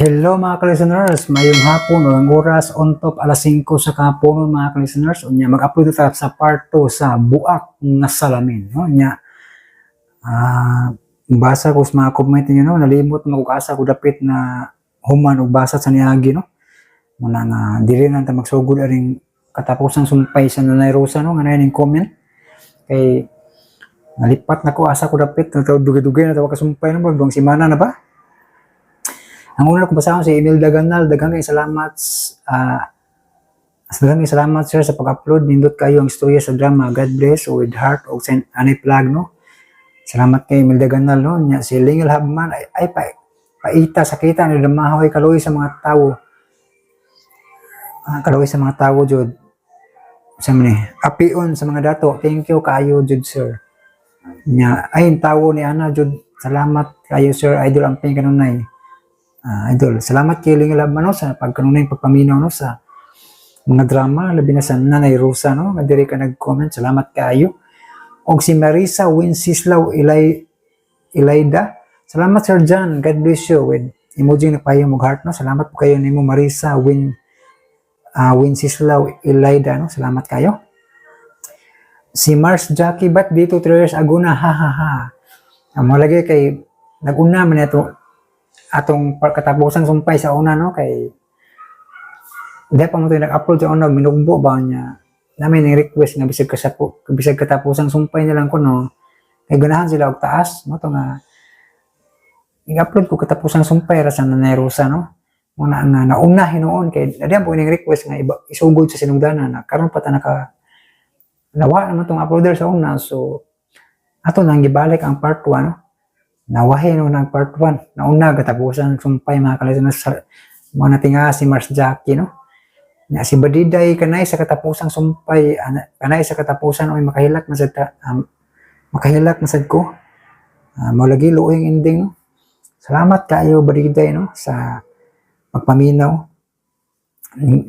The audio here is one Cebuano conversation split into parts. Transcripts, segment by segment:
Hello, mga ka-listeners, mayong hapon o ang oras on top alas 5 sa kahaponon, mga ka-listeners. Unya mag-upload ta sa part 2 sa Buak nga Salamin, no? Unya basa ko sa mga comment niyo, no, nalimot na ko asa ko dapit na human og basa sa niagi, no. Muna nga dili na ta magsugod aring katapusan sumpay sa Nanay Rosa, no, nga ning comment kay nalipat na ko asa ko dapit na dugay-dugay na ta kasumpay, no, 2 semana na ba. Ang una kong basahon si Emil Daganal, daghang kay salamat, daghang kay salamat, sir, sa pag-upload. Nindot kayo ang istorya sa drama. God bless with heart og send ani flag, no. Salamat kay Emil Daganal, no. Nya si Lingel Habman ay pa paita sa kita ni dramahoy kaluoy sa mga tawo. Kaluoy sa mga tawo jud. Sa ni apion sa mga dato. Thank you kaayo jud, sir. Nya ay tawo ni ana jud. Salamat kayo, sir, idol amping kanunay. Idol, salamat kay Lingel Habman, no, sa pagkanunay pagpaminaw, no, sa mga drama, labi na sa Nanay Rosa, no, nga diri ka nag-comment. Salamat kaayo. Og si Marisa Wenceslao Ilay Ilayda. Salamat, Sir John. God bless you with emoji nagpahimo og heart, no. Salamat po kayo nimo, Marisa Wenceslao Ilayda, no. Salamat kayo. Si Mars Jackie, ba't dito 3 years ago na, ha ha ha. Ang mga lagi kay nag-una man ito atong katapusan sumpay sa una, no, kay di pa mo ito nag-upload sa una, minugbo ba niya namin yung request nga bisag kasapo bisag katapusan sumpay na lang ko, no, kay ganahan sila og taas mo to nga i-upload ko katapusan sumpay ra sa Nanay Rosa, no. Muna nga nauna hinuon kay nadiyan po ning request nga iba, isugod sa sinugdanan na karon pa ta naka nawa naman tong uploader sa una, so ato nang gibalik ang part 1, no. Nawahi no ng part 1. Nauna katapusan sumpay, mga ka-listeners, sa mga natinga si Mars Jackie, no. Nya si Badiday, kanay sa katapusang sumpay, kanay sa katapusan oy, makahilak na sad ta, makahilak na sad ko. Mao lagi luoy ang ending, no. Salamat kaayo, Badiday, no, sa pagpaminaw.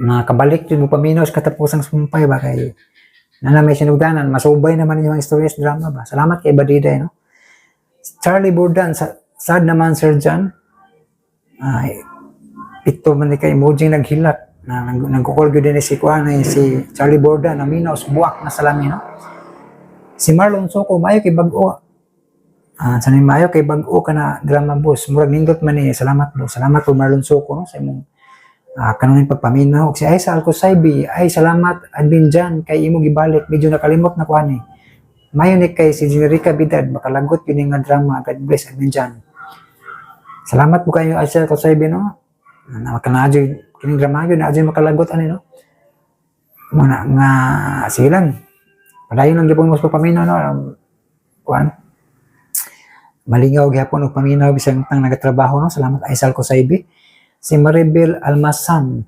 Makabalik jud mo paminaw sa katapusang sumpay ba kay na may sinugdanan, masubay naman yung istorya sa drama ba. Salamat kay Badiday, no. Charlie Burdan, sad naman, Sir John. Ay, ito man ni kay emoji naghilak na nagkukol gyud din si kuan ay si Charlie Burdan naminaw sa Buak na Salamin, no. Si Marlon Soko, maayo kay bag-o. Sa maayo kay bag-o ka na drama, boss. Murag nindot man ni. Salamat, boss. Salamat po, Marlon Soko, no, sa imong kanuning pagpaminaw. Si Aisa Alcosaibi, ay salamat, admin Jan, kay imo gibalik. Medyo nakalimot na ko ani. Mayo ni kay si Generica Bidad, makalagot yun nga drama. God bless, admin Jan. Salamat po kayo, Aisa Alcosaibi, no. Na makanaadyo kining drama yun, na makalagot ani, no. Muna nga sige lang. Padayon lang gyapon mo sa pagpaminaw, no. Kuan. Malingaw gyapon og paminaw bisan tang nagatrabaho, no. Salamat, Aisal Kosaibi. Si Maribel Almasan.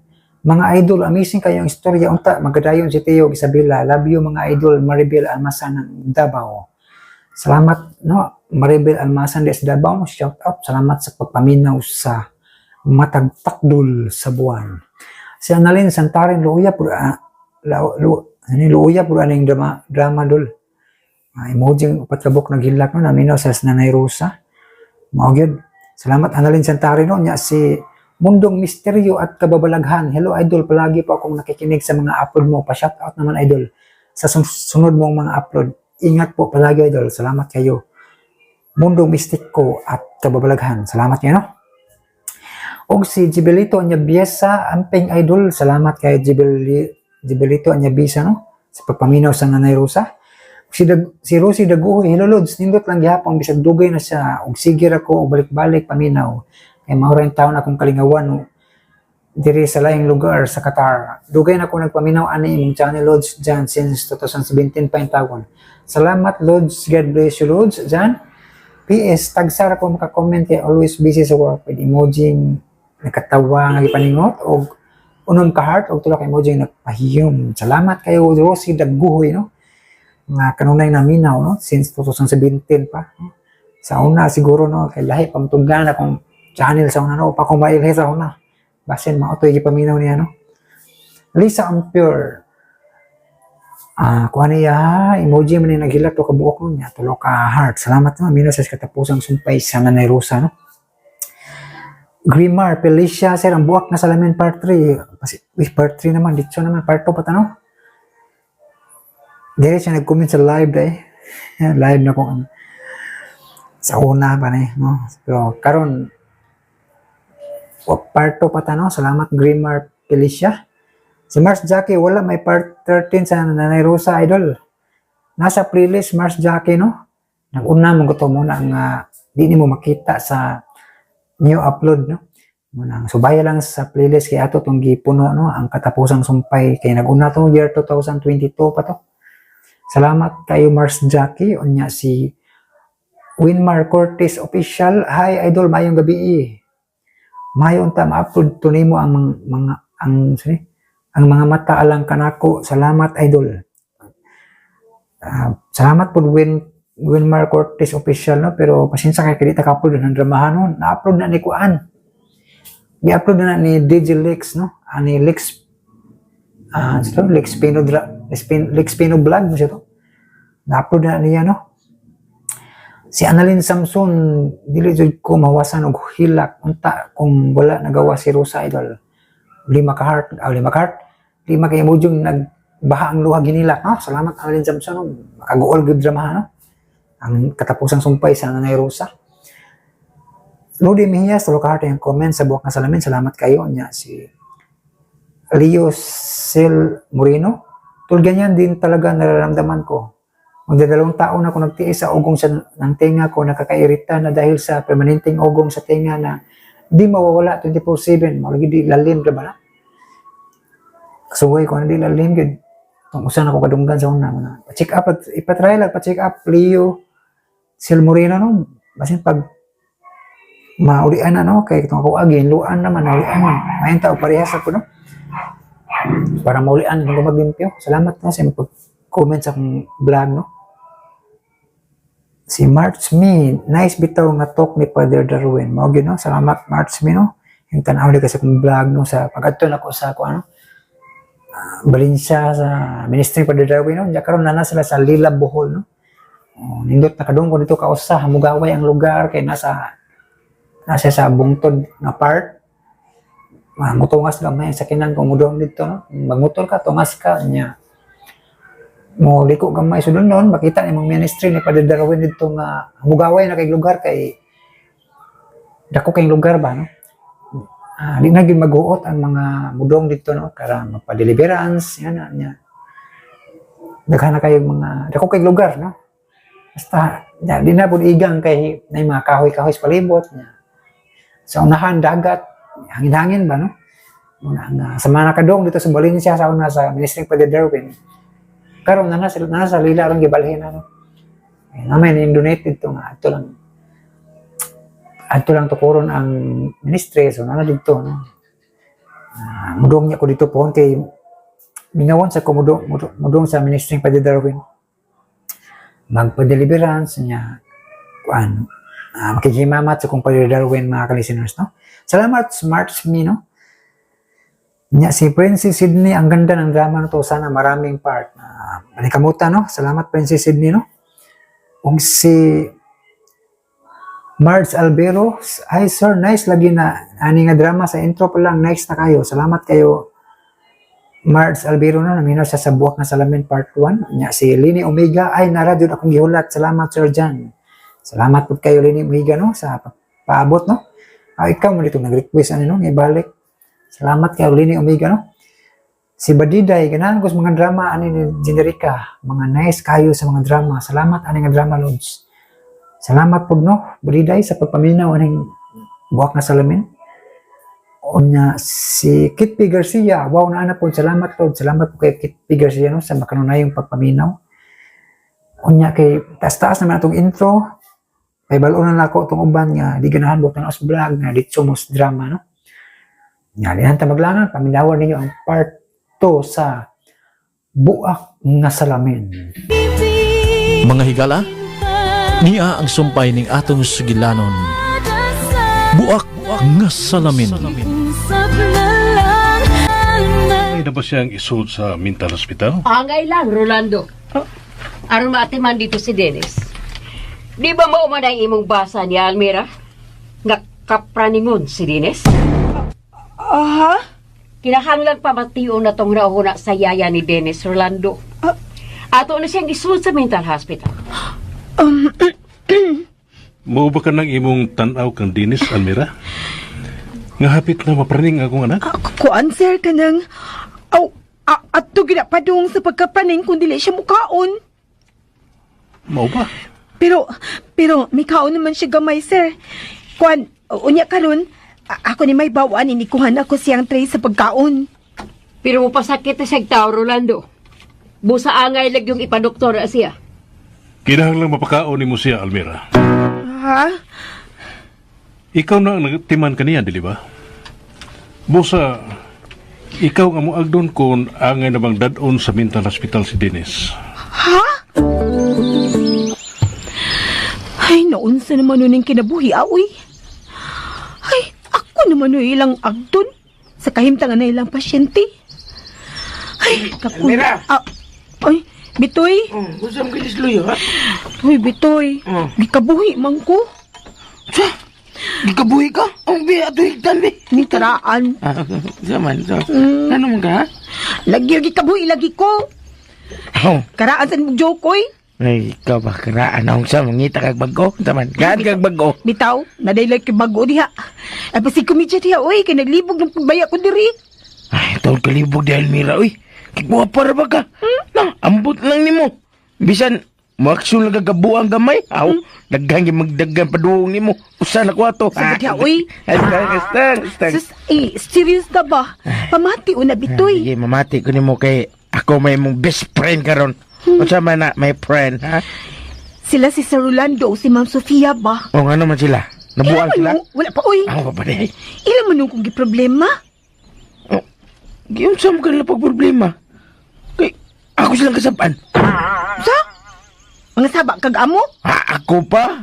Mga idol, amazing kayo ang istorya. Unta, magadayon si Teo Isabela. Love you, mga idol, Maribel Almasan ng Davao. Salamat, no? Maribel Almasan des Davao. Shout out. Salamat sa pagpaminaw sa Matagtakdol sa Buwan. Si Annalyn Santarin, luya po, ano yung luya po aning drama, drama dol. Emoji upat ka buok naghilak, no, naminaw sa Nanay Rosa. Mao gyud. Salamat, Annalyn Santarin, no. Nya si Mundong Misteryo at Kababalaghan. Hello, idol, palagi po akong nakikinig sa mga upload mo. Pa-shout out naman, idol, sa sunod mong mga upload. Ingat po palagi, idol. Salamat kayo. Mundong Mistiko at Kababalaghan. Salamat kayo, no? Og si Gibilito Anyabiesa, amping idol. Salamat kay Gibilito Anyabiesa, no? Sa pagpaminaw sa Nanay Rosa. Si Rosie Daguhoy, hello Lods, nindot lang gihapon bisag dugay na siya og sige ra ko og balik-balik paminaw. Kay mao ra yung taon akong kalingawan, no, diri sa laing lugar sa Qatar. Dugay na ko nagpaminaw ani imong channel, Lods Jan, since 2017 pa yung taon. Salamat, Lods, God bless you, Lods Jan. PS, tagsara ko maka-comment kay always busy sa work with emoji nakatawa nga gipaningot og unom ka heart og tulo ka emoji nagpahiyom. Salamat kayo, Rosie Daguhoy, no, nga kanunay naminaw, no, since 2017 pa, no? Sa una siguro, no, kay lahi pamtugan akong channel sa una, no, pa akong mailhi sa una. Basin mao to'y gipaminaw niya, no. Lisa Ampure. Kuha niya, emoji man ni naghilak to kabuok, no, niya tulo ka heart. Salamat, no, minus sa katapusang sumpay sa Nanay Rosa, no. Grimar, Felicia, sir, ang Buak na Salamin part 3. Kasi, uy, part 3 naman, dito naman, part 2 pa no? Dire siya nag-comment sa live dahil. Yan, live na kung sa una pa na eh, no? Pero karon part 2 pa ta, no? Salamat, Grimar Felicia. Si Mars Jackie, wala may part 13 sa Nanay Rosa, idol. Nasa playlist, Mars Jackie, no? Nag-una mo gusto mo na ang di nimo makita sa new upload, no? Muna, subaya lang sa playlist kay ato tong gipuno, no? Ang Katapusang Sumpay kay nag-una to year 2022 pa to. Salamat kayo, Mars Jackie. Unya si Winmar Cortez Official. Hi idol, maayong gabi. Maayo unta ma-upload to nimo ang mga ang sorry, ang mga mata alang kanako. Salamat, idol. Salamat po, Winmar Cortez Official, no, pero pasensya kay kay di ta ka-upload ng dramahan, no. Na-upload na ni kuan. Gi-upload na ni DJ Lex, no. Ani Lex sino? Lex Pino Lex Pino Vlog mo siya to. Na-upload na niya, no. Si Annalyn Samson, dili jud ko mawasan og hilak unta kung wala nagawa si Rosa, idol. Lima ka heart, lima ka heart, lima ka emoji nagbaha ang luha ginilak, no? Salamat, Annalyn Samson, no? Makaguol gud drama, no? Ang Katapusang Sumpay sa Nanay Rosa. Lodi Mejias, tulo ka heart yung comment sa Buwak na Salamin. Salamat kayo niya si Leo Sil Moreno. Tul ganyan din talaga nararamdaman ko. Magdadalawang taon ako nagtiis sa ugong sa ng tenga ko, nakakairita na dahil sa permanenteng ugong sa tenga na di mawawala 24/7. Mao lagi di lalim ra ba na? Kasuway ko na di lalim gid. Kung usa na ko kadunggan sa una, mga pa-check up at ipatry lang pa-check up, Leo Sil Moreno, no. Basin pag maulian na, no, kay itong ako agin luan naman naulian man. Maayong tao parehas ako, no, para maulian kung maglimpyo. Salamat, no, sa pag-comment sa akong vlog, no. Si March Me, nice bitaw nga talk ni Father Darwin. Mao gyud, no. Salamat, March Me, no. Yung tan-aw di kasi akong vlog, no, sa pag-adto nako sa ko ano Valencia sa ministry ni Father Darwin, no. Diya karon na na sila sa Lila, Bohol, no. Oh, nindot nakadung ko dito kausa hamugaway ang lugar kay nasa sa bungtod nga part. Mutungas gamay ang sakinan kung mudong dito, no. Magmotor ka, tungas ka nya. Mo liko gamay sudon noon makita ni mong ministry ni Father Darwin dito nga mugaway na kay lugar kay dako kay lugar ba, no. Di na gyud maghuot ang mga mudong dito, no, kara magpa-deliverance yan na niya. Daghan na kayo mga dako kay lugar, no. Basta ya, di na pud igang kay na mga kahoy-kahoy sa palibot niya. Sa unahan dagat, hangin-hangin ba, no. Muna nga sa mga nakadong dito sa Valencia sa una sa ministry ni Father Darwin. Karon na na sila na sa Lila ron gibalhin na, no. Eh, namin in-donate dito nga adto lang tukuron ang ministry, so na dito, no. Mudong niya ko dito pohon kay mingawon sa ko mudong sa ministry ni Father Darwin. Magpa-deliverance niya kuan makikimamat sa kong Father Darwin, mga ka-listeners, no. Salamat, Smart Me, no. Nya si Princess Sydney, ang ganda ng drama na to, sana maraming part. Panikamuta, no. Salamat, Princess Sydney, no. Ug si Marge Albero, ay sir, nice lagi na ani nga drama, sa intro pa lang nice na kayo. Salamat kayo, Marge Albero, no, naminaw siya sa Buwak na Salamin part 1. Nya si Lini Omega, ay nara jud akong gihulat. Salamat, Sir Jan. Salamat pud kayo, Lini Omega, no, sa paabot, no. Ah, ikaw mo dito nag-request ani, no, ibalik. Salamat kayo, Lini Omega, no. Si Badiday, ganahan ko sa mga drama ani ni Generika, mga nice kayo sa mga drama. Salamat ani nga drama, Lods. Salamat pud, no, Badiday, sa pagpaminaw aning Buwak na Salamin. Unya si Kit P. Garcia, wow na ana po. Salamat po. Salamat po kay Kit P. Garcia, no, sa makanunayong pagpaminaw. Unya kay taas-taas naman atong intro. Kay balo na nako itong uban nga di ganahan mo tan-aw sa vlog nga ditso mo sa drama, no. Nga di ta maglangan, paminawan ninyo ang part 2 sa Buak nga Salamin. Mga higala, niya ang sumpay ning atong sugilanon. Buak nga Salamin. Ay na ba siyang isod sa mental hospital? Angay lang, Rolando. Aron maatiman dito si Dennis. Di ba mao man ang imong basa ni Almira? Nga Kapraningon si Dennis? Aha? Kinahanglan pa mation na tong nauna sa yaya ni Dennis, Rolando. Ato na siyang isulod sa mental hospital. Mao ba ka ng imong tan-aw kang Dennis, Almira? Nga hapit na mapraning akong anak? Kuan, sir, kanang... Aw, ato ginapadung sa pagkapraning kung dili siya mukaon. Mao ba? Pero, may kaon naman siya gamay, sir. Kuan, unya karon, ako ni may bawaan, inikuhan ako siyang tray sa pagkaon. Pero mupasakit na siyang tao, Rolando. Busa angay lag yung ipadoktora siya. Kinahanglan mapakaon nimo siya, Almira. Ha? Ikaw na ang nagtiman kaniya, dili ba? Busa, ikaw ang moagdon kon angay na bang dad-on sa mental hospital si Dennis. Ha? Ay, naunsa naman nun yung kinabuhi, aoy. Ay, ako naman nun ilang agdon sa kahimtangan na ilang pasyente. Ay, kakuy. Almira! Ah, ay, Bitoy. Oh, gusto mo kinis luyo, ha? Uy, Bitoy. Oh. Gikabuhi man ko. Sa? Gikabuhi ka? Ang bi, ato higtan, bi. Ni karaan. Ah, sama, sama. Ano man ka, ha? Lagi, gikabuhi lagi ko. Oh. Karaan sa mong joke, oy. Ay, ikaw ba, karaan akong sa, mangita kag bago. Taman, gaan kag bago. Bitaw, nadaylay kay bago diha. Ay, pasig kumidya diha, oy. Kay naglibog ng pagbaya ko diri. Ay, taon kalibog di Almira, uy. Kikuha para ba ka? Lang, ambot lang nimo. Bisan, mo-aksyon lang kagabuang gamay. Aw, daghan gyud magdaghan paduong nimo. Usa na ko ato. Sa diha, uy. Astang, astang, astang. Sus, eh, serious na ba? Pamati una, Bitoy. Sige, mamati ko nimo kay ako may mong best friend karon. Unsa man na, my friend, ha? Sila si Sir Rolando o si Ma'am Sofia ba? O ngano man sila? Nabuang Ilan man sila? wala pa, oy. Ako pa ba di? Ilan man nung kong giproblema? Oh, giunsa mo kanila pag problema? Kay ako silang kasapan. Sa? Mga saba kag amo? Ha, ako pa?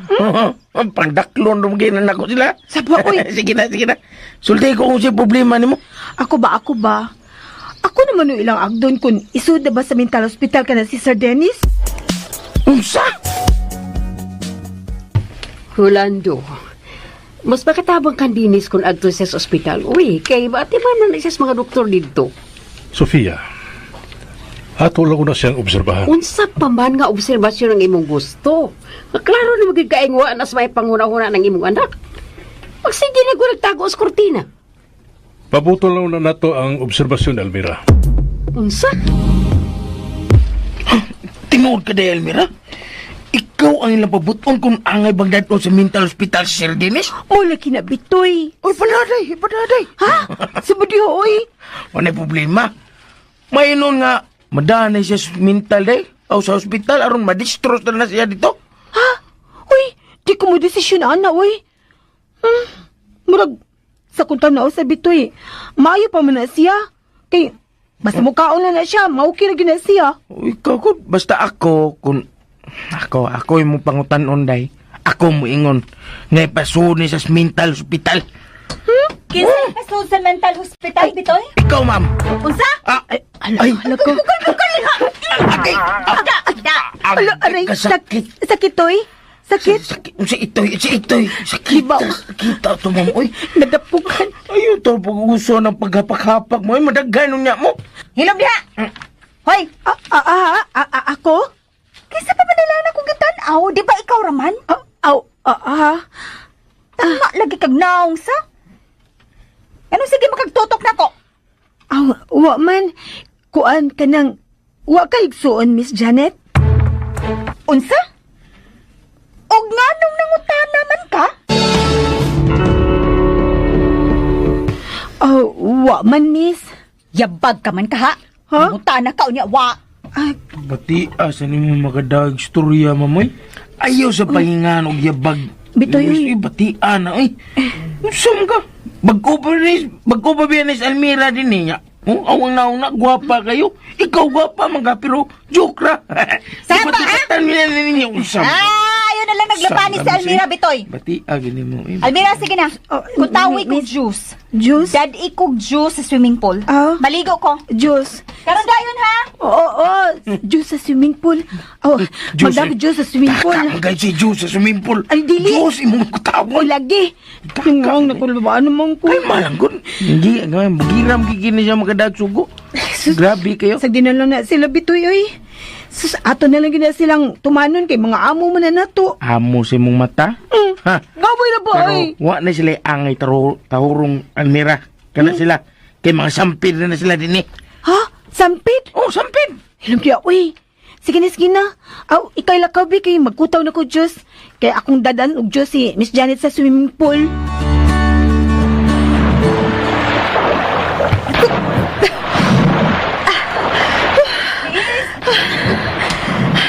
Pangdaklon rum ginan ako sila. Saba, oy. Sige na, sige na. Sulti ko kung siya problema nimo. Ako ba, ako ba? Ako naman nung ilang agdon kung isud na ba sa mental hospital ka na si Sir Dennis? Unsa? Rolando, mas makatabang kan Dennis kung adto siya sa ospital. Uy, kay maatiman man na siya sa mga doktor dito. Sofia, ato lang ko na siyang obserbahan. Unsa pa man nga obserbasyon ang imong gusto. Klaro na magigkaingwaan as may panguna-una ng imong anak. Magsige na ko nagtago sa kurtina. Pabuto lang na nato ang obserbasyon, Almira. Unsa? Tinuod ka day, Almira. Ikaw ang ilang pabuton kung angay bang dadon sa mental hospital, Sir Dennis. Mula kina Bitoy. Oy, panaday, panaday. Ha? Sa diha, oy. Wala problema. May nun nga, madanay siya sa mental day. O sa hospital, aron madistros na na siya dito. Ha? Uy, di ko mo desisyon ana, uy. Murag, sa kung tanaw sa Bitoy, maayo pa man na siya. Kay, basta mukhaon na na siya, mauki na gyud na siya. Uy, ikaw ko, basta ako, kung ako yung mong pangutan-on day. Ako mo ingon. Ngay pasuni sa mental hospital. Kinsa pasod sa mental hospital, Bitoy? Ikaw, ma'am. Unsa? Ah, Ay, ala, ay, ala ko. Agay, ah, Da, da. Ala, aray, kasakit. sakit, oy. Sakit. Sakit, si itoy, si itoy. Sakit, Diba? sakit to, ma'am. Uy, Nadapukan. ayun to, pag-uso ng paghapak-hapak mo. Ay, madaghan niya mo. Hilom diha. Hoy, Ah, ah, ah, ah, ah, ako? kinsa pa man nila na kong gitan-aw, di ba ikaw raman? Ah, aw, ah, ah. Tama lagi kag naong sa. Ano sige makagtutok nako? Aw, wa man. Kuan ka nang, wa ka igsuon, Miss Janet. Unsa? Og nganong nangutana man ka? Oh, wa man, Miss. Yabag ka man ka ha? Ha? Nangutana ka unya wa. Ay, Bati, asa ni mo magadag istorya, mamoy? Ayaw sa pahingan og yabag. Bitoy, uy. Uy, bati, ana, uy. Unsa man ka? Bagko pa ni, bagko pa biya ni Almira din niya. Oh, awang naong na, gwapa kayo. Ikaw gwapa man ka, pero joke ra. Saba, ha? Ipatipatan niya ninyo. Unsa man ka? Ah, ayaw na na lang naglapani si Almira, Bitoy. Bati gini mo. Eh. Almira, sige na. Oh, Kutawi kog Miss- juice. Juice? Dad-i kog juice sa swimming pool. Ah. Maligo ko. Juice. Karon dayon ha. Oo, oo. Juice sa swimming pool. Oh, Juice, magdako eh. juice sa swimming pool. Kakagay si juice sa swimming pool. Ay, dili. Juice imong Uy, kutawan. lagi. Yung nakulbaan naman ko. Ay, malanggon. Hindi, ang bugiram gigin siya makadagsugo. Grabe kayo. Sa dinala na sila bitoy, oy. Sus, ato na lang gina silang tumanon kay mga amo man na nato. Amo sa imong mata. Ha? Gaboy na ba, Pero oy? wa na sila angay tahurong Almira. Kana sila. Kay mga sampid na, na sila din eh. Ha? Sampid? Oh, sampid! Hilom kaya, uy. Sige na, sige na. Aw, ikay lakaw, bi, kay magkutaw na ko, Diyos. Kaya akong dadan og Diyos si Miss Janet sa swimming pool.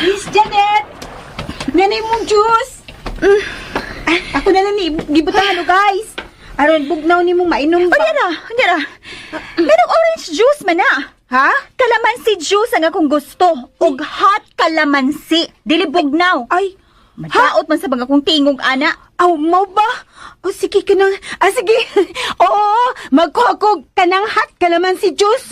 Miss Janet! Nanay mong juice! Ah, ako na lang ni gibutangan o guys. Aron bugnaw ni mong mainom ba? Unya ra, unya ra. Ganong orange juice man na. Ha? Kalamansi juice ang akong gusto. Ug hot kalamansi. Dili bugnaw. Ay, Madaot man sa bang akong tingog ana. Aw, mau ba? O sige ka nang... Ah, sige. Oo, magkuha ko kanang hot kalamansi juice.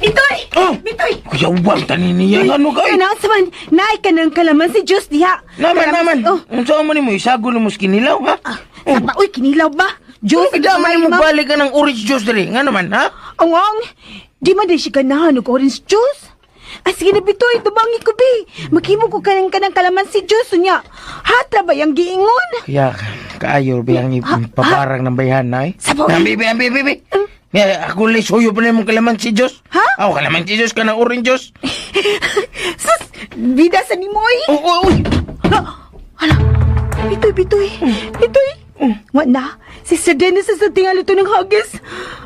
Bitoy! Oh! Bitoy! Kuya, wag tanin niya. Ano kay? Kanang sa man, naay ka ng kalamansi juice diha. Naman, Kalamansi- naman. Oh, Ang saan man mo, isago na mo sa kinilaw, ha? ah, sapa, uy, kinilaw ba? Juice? Kaya man mo ma'am. balik ka ng orange juice diri. Nga naman, ha? Ang ang, di man din siya ganahan og orange juice. Ah, sige na, Bitoy, tubangi ko, bi. Maghimo ko kanang kanang kalamansi juice unya. Hot ra ba yang giingon? Kaya, kaayo ba yung paparang ng bayhan na, eh? Sabaw. Ang bibi, ang bibi, bibi. Nga, ako lang, suyo pa na mong kalamansi juice. Ha? Ako, kalamansi juice ka ng orange juice. Sus, bida sa nimoy. Oh, oh, uy! Hala, hala. Bitoy, bitoy. Bitoy. Wa na. Si Sir Dennis sa tingal ito ng hagis.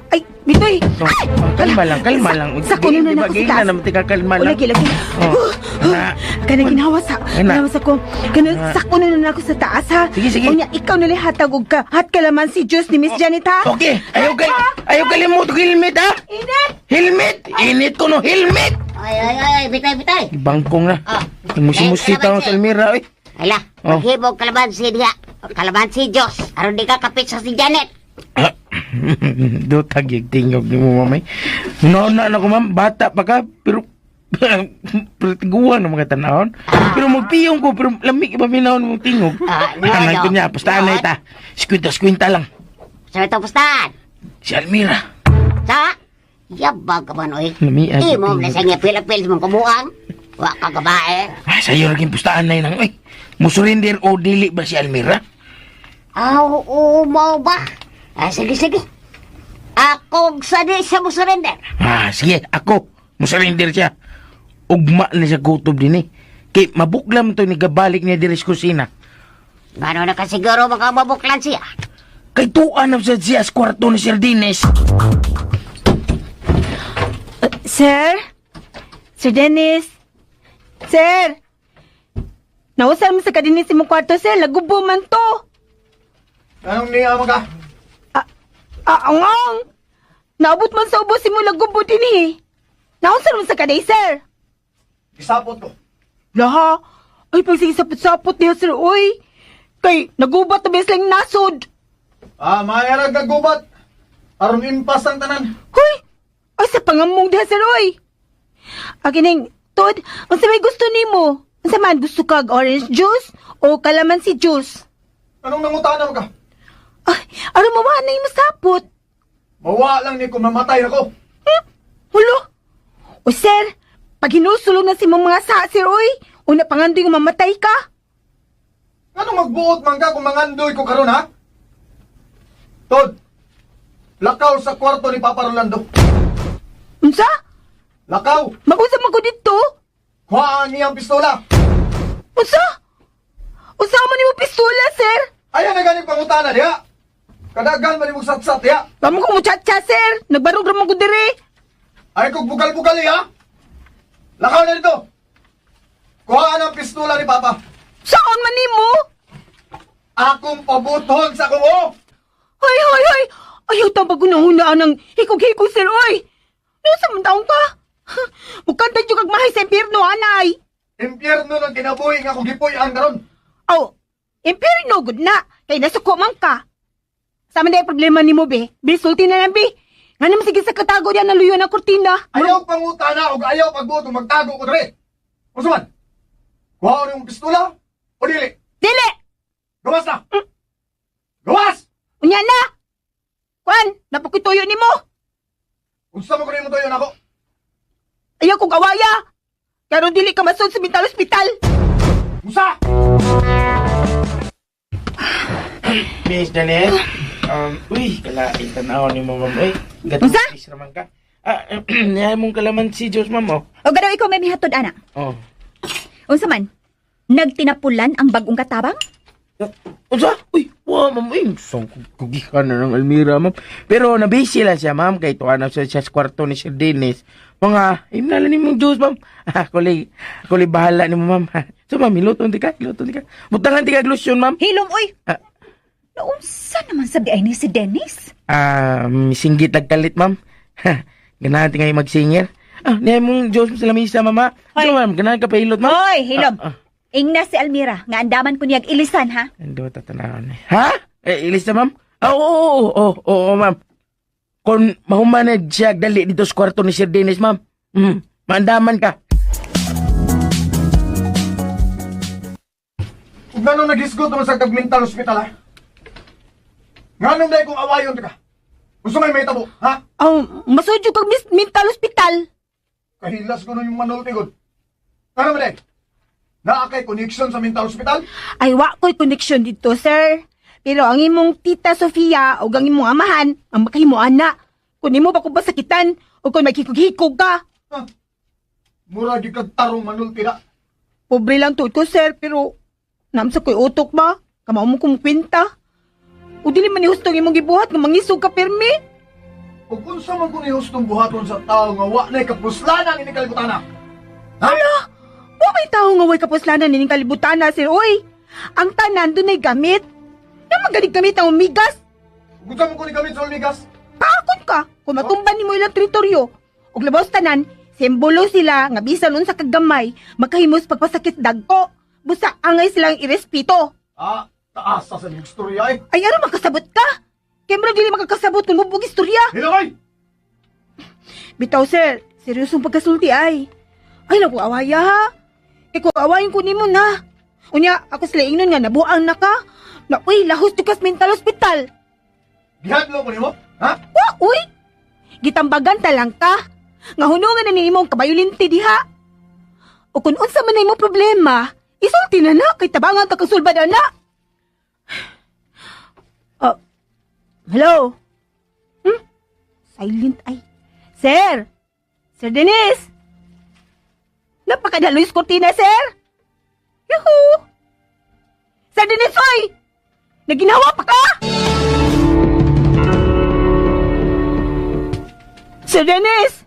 Ay, bitoy. Oh, Ay! oh, kalma lang, kalma lang. Sa kuno na Di ba, nako sa giingnan taas. naman, tika, kalma O, lang. lagi, lagi. Oh, na. Kana ginawa sa, Ana. ginawa sa ko. Kana Na. sa kuno na nako sa taas ha. Sige, sige. Unya, ikaw na lang hatag og ka. Hat kalaman si Diyos ni Miss Janet ha. Okay, ayaw kay, ayaw kalimot og helmet, ha? Init! Helmet! Init ko no, helmet! Ay, ay, ay, bitay, bitay. Bangkong na. Ah. Musi-musi taon sa Almira, eh. Ala, Oh. maghibog kalamansi diha. Kalamansi Diyos. Aron di ka kapit sa si Janet. Ah, Dutag yung tingog ni mo, mamay. Noon na ako, ma'am, bata pa ka, pero pero tiguan ng mga tanahon. Pero magpiyong ko, pero lamig iba minahon mong tingog. Ah, no, Anay no. ko niya, basta anay ta. Skwinta, skwinta lang. Sa ito pustahan. Si Almira. Sa? Yabag ka man, oy. Lami, ah, Imo tingog. na sa nga pila-pila mong kumuang. Wa ka gabae. Ah, sa'yo naging pustahan na yun ang, eh. Musurrender o dili ba si Almira? Aw, oo, mo ba? Ah, sige, sige. Akong sadi sa mo surrender. Ah, sige, ako. Musurrender siya. Ugma na siya gutob din eh. Kay mabuklam to ni gabalik niya diri sa kusina. Gano na ka siguro makamabuklan siya. Kay tuan na siya siya sa kwarto ni Sir Dines. Sir? Sir Dennis? Sir? Nausar mo sa kadinis imong kwarto, sir. Lagubo man to. Anong niya ka? Ah, ah, angong! Naabot man sa ubos imo lagubo din eh. Nausar mo sa kaday, sir. Isapot ko. Laha. Ay, pag sige sapot-sapot niya, sir, uy. Kay, nagubat na lang nasod. Ah, mayarag naggubat. Aron impas ang tanan. Huy! Ay, sa pangamong diha, sir, uy. Akining, Tod, unsa may gusto nimo? Unsa man gusto kag orange juice o kalamansi juice? Anong nangutana mo ka? Ay, aron mawa na imo sapot. Mawa lang ni kung mamatay ako. Hulo! O sir, pag hinusulong na si mong mga sa, sir, uy, una pangandoy nga mamatay ka. Anong magbuot man ka kung mangandoy ko karon ha? Tod, lakaw sa kwarto ni Papa Rolando. Unsa? Lakaw! Mag-unsa man ko dito? Kuhaan niya ang pistola. Unsa? Unsa man nimo pistola, sir? Ayan na ganing pangutana diha. Kadagan man imong satsat diha. Pamo ko muchacha, sir. Nagbarog ra man ko dire. Ay kog bugal-bugal ha. Lakaw na dito. Kuhaan ang pistola ni Papa. Saan man nimo? Akong pabuton sa akong o. Hoy, hoy, hoy! Ayaw tang pagunahunaan ng hikog-hikog, sir, oy! Ano sa man taong ka? Mukanta dyan kag mahay sa impyerno, anay! Impyerno ng kinabuhi nga akong gipuy-an karon. Oh, impyerno gud na. Kay nasuko man ka. Sa man day problema nimo be. Bisulti na lang be. Nga naman sige sa katago diyan naluyo ng kurtina. Ayaw pangutana og ayaw pagbuot og magtago ko diri. Unsa man? Kuhaon nimong pistola o dili? Dili! Gawas na! Gawas! Unya na! Kuan, napakituyo nimo. Unsa man ko nimo tuyo nako? Ayaw kong awaya. Karon dili ka masud sa mental hospital. Unsa? Miss Janet, uy, kalain tanaw ni mo, ma'am. Uy, Unsa? gatong raman ka. Ah, niya mong kalaman si Diyos, ma'am, oh. O gadaw ikaw may mihatod ana. Oh. Unsa man? Nagtinapulan ang bagong katabang? Unsa? Uy, wa, ma'am. Uy, so, kugikan na ng Almira, ma'am. Pero nabisi lang siya, ma'am. Kay tuwa na siya sa kwarto ni Sir Dennis. Mga, imnala ni mong Diyos, ma'am. Ah, kulay, kulay bahala ni mo, ma'am. So, ma'am, iluton di ka, iluton di ka. Butangan di ka glusyon, ma'am. Hilom oy. Ah. Naunsa naman sabi ay ni si Dennis? Ah, singgit nagkalit, ma'am. Ganahan ti ngayon magsingir. Ah, niya mong Diyos sa lamisa, mama. So, ma'am, ganahan ka pahilot, ma'am. Hoy, hilom. Ah, ah. Ingna si Almira nga andaman ko niyag ilisan ha. Ando, tatanawon eh. Ha? Eh, ilis na, ma'am? Ah, oo, oo, oo, oo, oo, ma'am. Kung mahumanad siya, dali dito sa kwarto ni Sir Dennis, ma'am. Maandaman ka. Ug nganong naghisgot naman sa kag mental hospital ha? Nganong dai kong awayon ka? Unsa may mahitabo, ha? Oh, masud jud kag mental hospital. Kahilas ko nun yung manulti gud. Ngano man dai? Naa kay connection sa mental hospital? Ay, wa ko'y connection dito, sir. Pero ang imong tita Sofia o ang imong amahan, ang makahimuan na. Kung imo pa ko pasakitan o kung maghikog-hikog ka. Ha? Mura gyud kag tarong manulti na. Pobre lang tuod ko, sir, pero namsa ko'y utok ba? Kamao mo kong kwenta. O dili man ni hustong imong gibuhat nga mangisog ka pirmi. Ug unsa man kun ihustong buhaton sa tawo nga wa nay kapuslanan ini kalibutana? Ha? Ala, wa may tao nga way kapuslanan nining kalibutana, sir. Uy, ang tanan dunay gamit. Na magaling gamit ang umigas. Ug unsa man kun gamit sa Olmigas? Paakon ka kung matumban nimo ilang teritoryo. Ug labaw sa tanan, simbolo sila nga bisan unsa kagamay, makahimos pagpasakit dagko. Busa angay silang irespeto. Ah, taas sa imong istorya eh. Ay aron makasabot ka. Kay murag dili makakasabot kung mubog istorya. Hilakay! Bitaw sir, seryosong pagkasulti ay. Ay naku awaya ha. Kay kung awayin ko nimo na. Unya, ako sila ingnon nga nabuang na ka. Na uy, lahos di ka sa mental hospital. Gihadlo ko nimo? Ha? Wa uy. Gitambagan ta lang ka. Nga hunungan na ni imong kabayulinti diha. O kung unsa man na imong problema, isulti na na kay tabangan ta kang sulbad ana. Oh, hello. Hmm? Silent ay. Sir. Sir Dennis. Napakadaloy sa kurtina, sir. Yuhu. Sir Dennis, oy! Naginawa pa ka? Sir Dennis!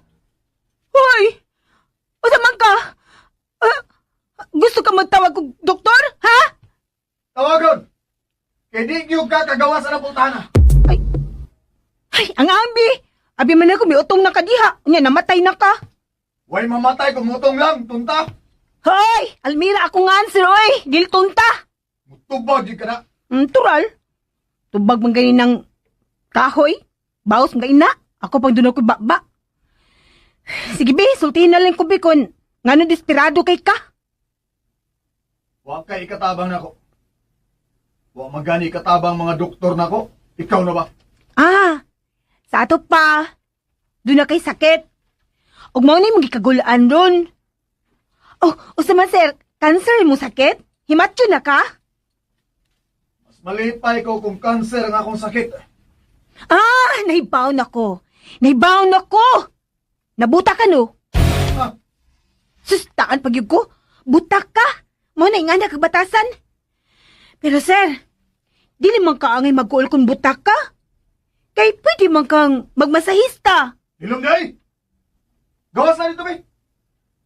Hoy! Usa man ka? Ah, gusto ka magtawag kog doktor? Ha? Tawagon! Kay di gyud ka kagawa sa napultana. Ay, ang ambi! Abi man ako, may utong na ka diha. Unya, namatay na ka. Way mamatay kumutong lang, tunta. Hoy! Almira, ako nga answer, oy! Dil tunta! Mutubag gyud ka na. Tural. Tubag man ganin ng kahoy. Baos man ganin na. Ako pang doon ako baba. Sige, be, sultihin na lang ko, be, kung ngano desperado kay ka. Wa kay ikatabang nako. Wa magani ikatabang mga doktor nako. Ikaw na ba? Ah, sa ato pa. Doon na kay sakit. Ug mao na imong gikagulaan ron. Oh, usa man sir, cancer mo sakit? Himatyo na ka? Mas malipay ko kung kanser ang akong sakit. Ah, nahibaw na ko. Nahibaw na ko. Nabuta ka no? Ha? Sustaan pag ko. Buta ka. Mao na ingana kag batasan. Pero sir, dili man ka angay mag-uol kung buta ka. Kay pwede man kang magmasahista. Hilom day! Gawas na dito, be!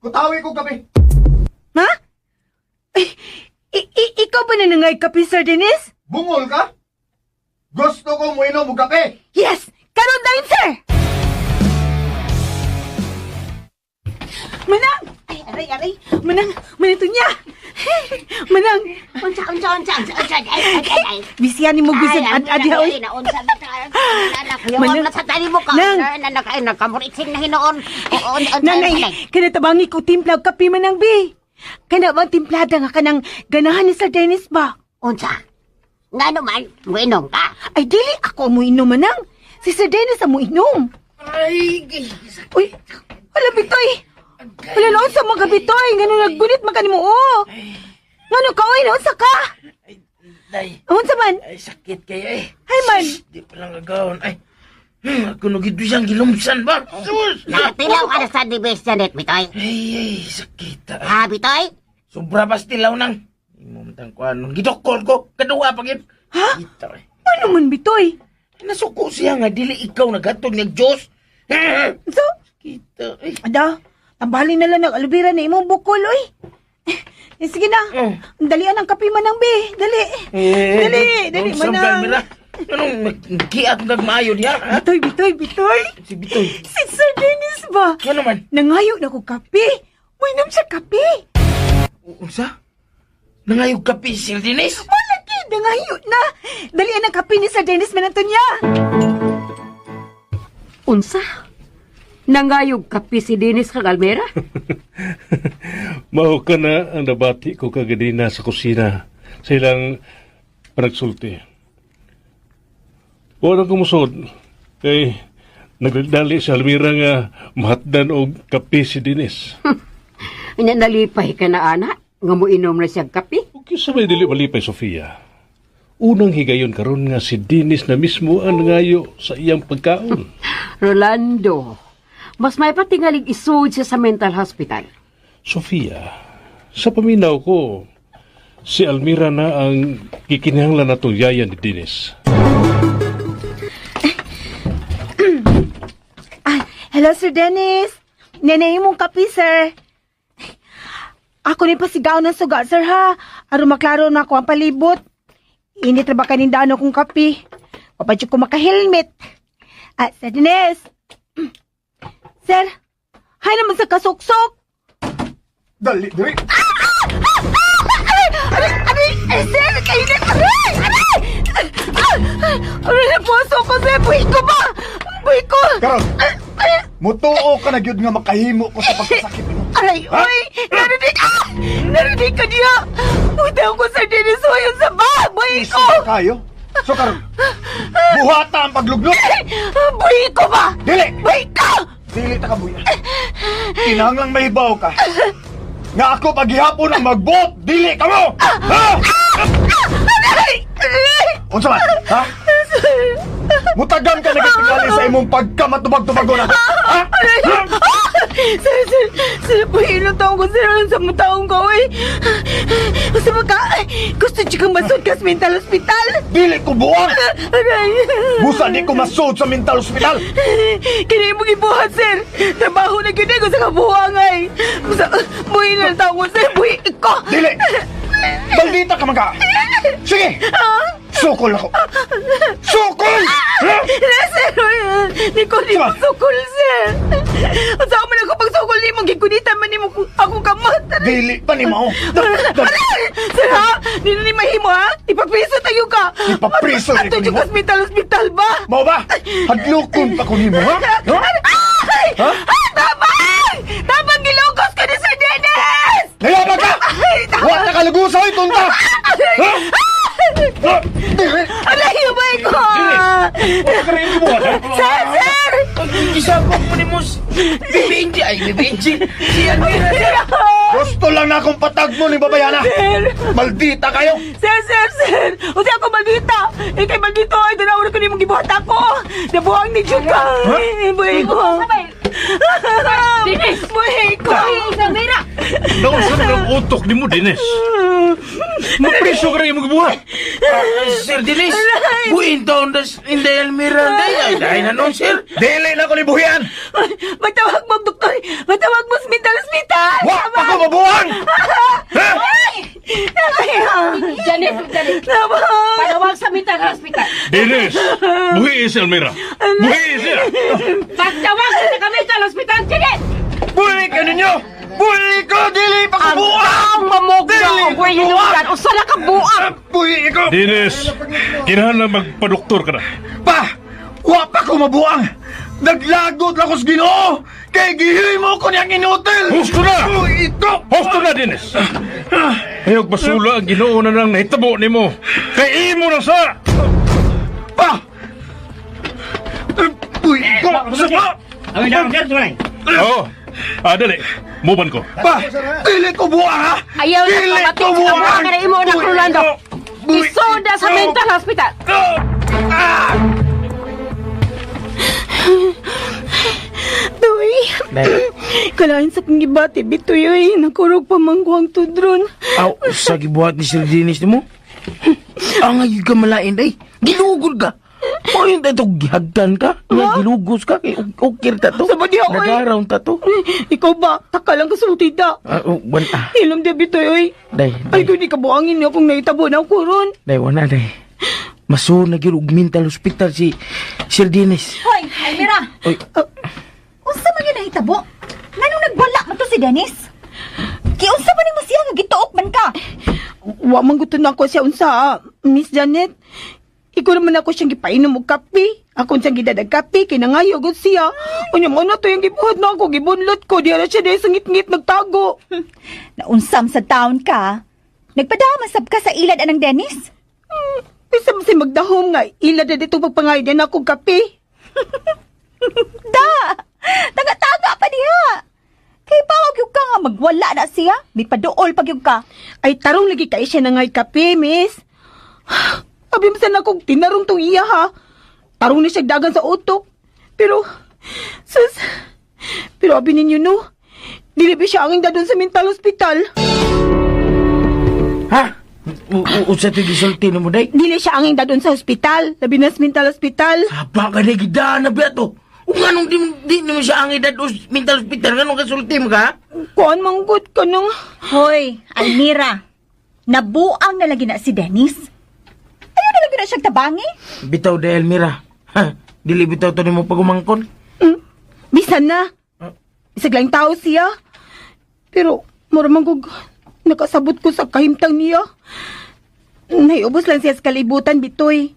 Kutawi ko kape. Ha? Ay, ikaw ba nanangay kape, Sir Dennis? Bungol ka? Gusto ko muinom og kape. Yes! Karon dayon, sir! Manang! Ay, Aray, aray. Manang, manang tunya. Manang. Unsa, unsa, unsa, unsa, unsa, ay, ay, ay, ay. Bisiyan ni mo bisan Ay, ad ad oy. ay, naunsa ba ta? Anak, Manang. na sa tali mo ka. Nang. Anak, ay, nagkamuritsing na hinoon. Oo, unsa, Nanay, kana tabangi ko timpla og kape, manang bi. Kana bang timplada nga kanang ganahan ni Sir Dennis ba? Unsa? Ngano man, muinom ka? Ay, dili ako mo inom, manang. Si Sir Dennis ang mo inom. Ay, Uy, wala bitoy. Wala noon sa mga bitoy. Ngano naggunit man kanimo oh. Ngano ka oy, naunsa ka? Ay, day. Unsa man? Ay, sakit kayo eh. Ay man. Di pa lang agawon. Ay, ako nagito siyang gilumsan ba? Sus! Nakatilaw ka na sa dibis, Janet, bitoy. Ay, ay, sakit. Ay. Ha, bitoy? Sobra pa tilaw nang. Imo man tang kuan. Gidokol ko. Kaduwa pa gid. Ha? Kita eh. Ano man bitoy? Nasuko siya nga dili ikaw nagatod ng Diyos. So, Kita eh. ada, tambali na lang ng alubira na imong bukol oy. Eh, sige na. Oh. Dalian ang kape manang bi. Dali. Eh, Dali, dali manang. Anong nagkiat kag maayo diha? Ha? Bitoy, bitoy, bitoy. Si Bitoy. Si Sir Dennis ba? Ano man? Nangayo na ko kape. Uminom siya kape. Unsa? Nangayog kape si Dennis? Malaki, nangayo na. Dalian ang kape ni Sir Dennis Manantonya. Unsa? Nangayog kape si Dennis kag Almera? Mao ka na ang nabati ko kaganina sa kusina sa ilang panagsulti. Wala kumusod kay nagdali si Almira nga mahatdan og kape si Dennis. Nya nalipay ka na ana nga moinom na siya kape. Okay sa may dili malipay, Sofia. Unang higayon karon nga si Dennis na mismo ang nangayo sa iyang pagkaon. Rolando, mas may patingalig isud siya sa mental hospital. Sofia, sa paminaw ko, si Almira na ang gikinahanglan natong yaya ni Dennis. Ah, hello, Sir Dennis. Nenay mong kape, sir. Ako ni pasigaw ng suga, sir, ha? Aron maklaro na ako ang palibot. Init ra ba kanindaan akong kape? Papadyo ko maka-helmet. Ah, Sir Dennis. Sir, hay naman sa kasuksok. Dali, dali. Aray! Aray! Aray! Ay, sir! Kainit! Aray! Aray! Ah! Aray na puso ko, sir! Buhi ko ba? Buhi ko! Karon. Aray! Mutuo ka na gyud nga makahimo ko sa pagkasakit nimo. Aray! Uy! Narinig! Ah! Narinig ka niya! Buti ko sa Dennis Hoy sa ba! Buhi ko! Isa kayo. So karon, buhata ang pagluglog. Buhi ko ba? Dili! Buhi ko! Dili ta kabuya. Kinahanglang mahibaw ka. Nga ako paghihapon ang magbuot, dili ka mo! Ha? Aray! Aray! Unsa man? Ha? Mutagam ka nagatingali sa imong pagkamatubag-tubagon ako. Ha? Aray! Ah! Sir, sir, sir, buhi lang taong ko, sir. Ano sa mga taong ko, eh? Basta maka, gusto siya kang masud ka sa mental hospital. Dili ko buang! Aray! Busa di ko masud sa mental hospital! Kini mo gibuhat, sir. Trabaho na gyud ko sa kabuhang ay. Basta, buhi lang taong ko, sir. Buhi ko! Dili! Baldita ka man ka! Sige! Sukol ako! Sukol! Ha? Na, sir. Ni ko ni Saan? sukol, sir. Unsa man ako pagsukol nimo gikunita man nimo akong kamot. Aray! Dili pa ni mao. Aray! Sir, ha? Di na ni mahimo, ha? Ipapriso tayo ka. Ipapriso Ato tayo ka nimo? sa mental hospital ba? Mao ba? Hadlokon pa ko nimo, ha? Ha? Ay! Ha? Ah, tabang! Tabang gilugos ka ni Sir Dennis! Nayabag ka! Ay, tabang! Wa ta kalugusoy, tunta! Aray! Ha? Ha? Dili! Aray, yumay ko! Wala ka rin gibuhat, ha? Sir, sir! Gisabog mo ni Mos. Bibi Angie. Ay, Bibi Angie. Si Almira sir. Gusto lang na akong patag mo ni babayana! Sir! Maldita kayo! Sir, sir, sir! Unsa ako maldita! Ikay maldito ay danaw ko nimo gibuhat ako. Nabuhang ni Jud ka. Buhi ko. Dennis! Buhi ko. Almira! Naunsa na ang utok nimo, Dennis? Mapriso ka rin imong gibuhat. Sir Dennis. Buin taon das Inday Almira. Day, ay, dahil na nun, sir. Dili na ko ni buhian! Matawag mo, doktor! Matawag mo sa mental hospital! Wa pa ko mabuhang! Ha? Ay! Ay! Janet, Janet. Tabang! Panawag sa mental hospital. Dennis, buhi si Almira. Buhi siya. Pagtawag sa mental hospital, Janet! Buhi ka ninyo! Buhi ko! Dili pa ko Ang buang! taong mamugno og way hinungdan, usa na ka buang. Buhi ko! Dennis, kinahanglan magpadoktor ka na. Pa! Wa pa ko mabuang! Naglagot lang ko sa Ginoo! Kay gihimo ko niyang inutil! Husto na! Buhi ko! Husto na, Dennis! Ayog basula ang Ginoo na nang nahitabo nimo. Kay imo na sa! Pa! Buhi ko! Sa pa! Oo. Ah, dali. Muban ko. Pa! Dili ko buang ha! Ayaw na Dili pamati ko sa buang! kabuang na imo anak Buhi Rolando. ko! Buhi Isoda sa ko! mental hospital. Ah! Toy, Day. kalain sa kong gibati, bitoy, oy. Nakurog pa mangguang tudron. Aw, sa gibuhat ni Sir Dennis nimo. Ang ay ka malain day. Gilugod ka. O yun tayo gihagdan ka. Nga gilugos ka. Kay ukir ta to. Sa ba diha, oy? Nagaraw ta to. Ikaw ba? Taka lang kasulti da. Ah, oh, wan ah. Hilom di bitoy, oy. Day, Ay, day. kung di ka buangin niyo kung naitabo na ako ron. Day, wana day. Maso na gyud og mental hospital si Sir Dennis. Hoy, Almira! Oy, Unsa man yun nahitabo? Nganong nagwala man to si Dennis? Kiunsa man nimo siya nga gituok man ka? Wa man gusto na ako siya unsa, ah, Miss Janet. Ikaw naman ako siyang gipainom og kape. Ako siyang gidadag kape, kay nangayo gud siya. Unya mo na to yung gibuhat na ako, gibunlot ko. Diya na siya dahil sa ngit-ngit nagtago. Naunsam sa town ka. Nagpadama sab ka sa ilad anang Dennis? Bisa mo si magdahom nga, ila na dito pagpangayo niya na akong kape. Da! Taga-taga pa diha! Kay bawag yung ka nga magwala na siya. May paduol pag yung ka. Ay tarong lagi kay siya nangay kape, miss. Abi mo sana kung tinarong tong iya ha. Tarong na siya dagan sa utok. Pero, sus, pero abi ninyo no, dili ba siya angin dadon sa mental hospital? Ha? Usa to gisulti nimo day? Dili siya angin dadon sa hospital, labi na sa mental hospital. Haba ka na gidaan na biya to. Ug nganong di, di nimo siya ang edad o mental hospital nganong kasulti mo ka? Kuan manggod ka nang... Hoy, Almira. Nabuang na lagi na si Dennis. Ayaw na lagi na siyang tabangi. Bitaw de Elmira. Ha? Dili bitaw to nimo pagumangkon. Bisan na. Isag lang tao siya. Pero, mura man kog nakasabot ko sa kahimtang niya. Naiubos lang siya sa kalibutan, bitoy.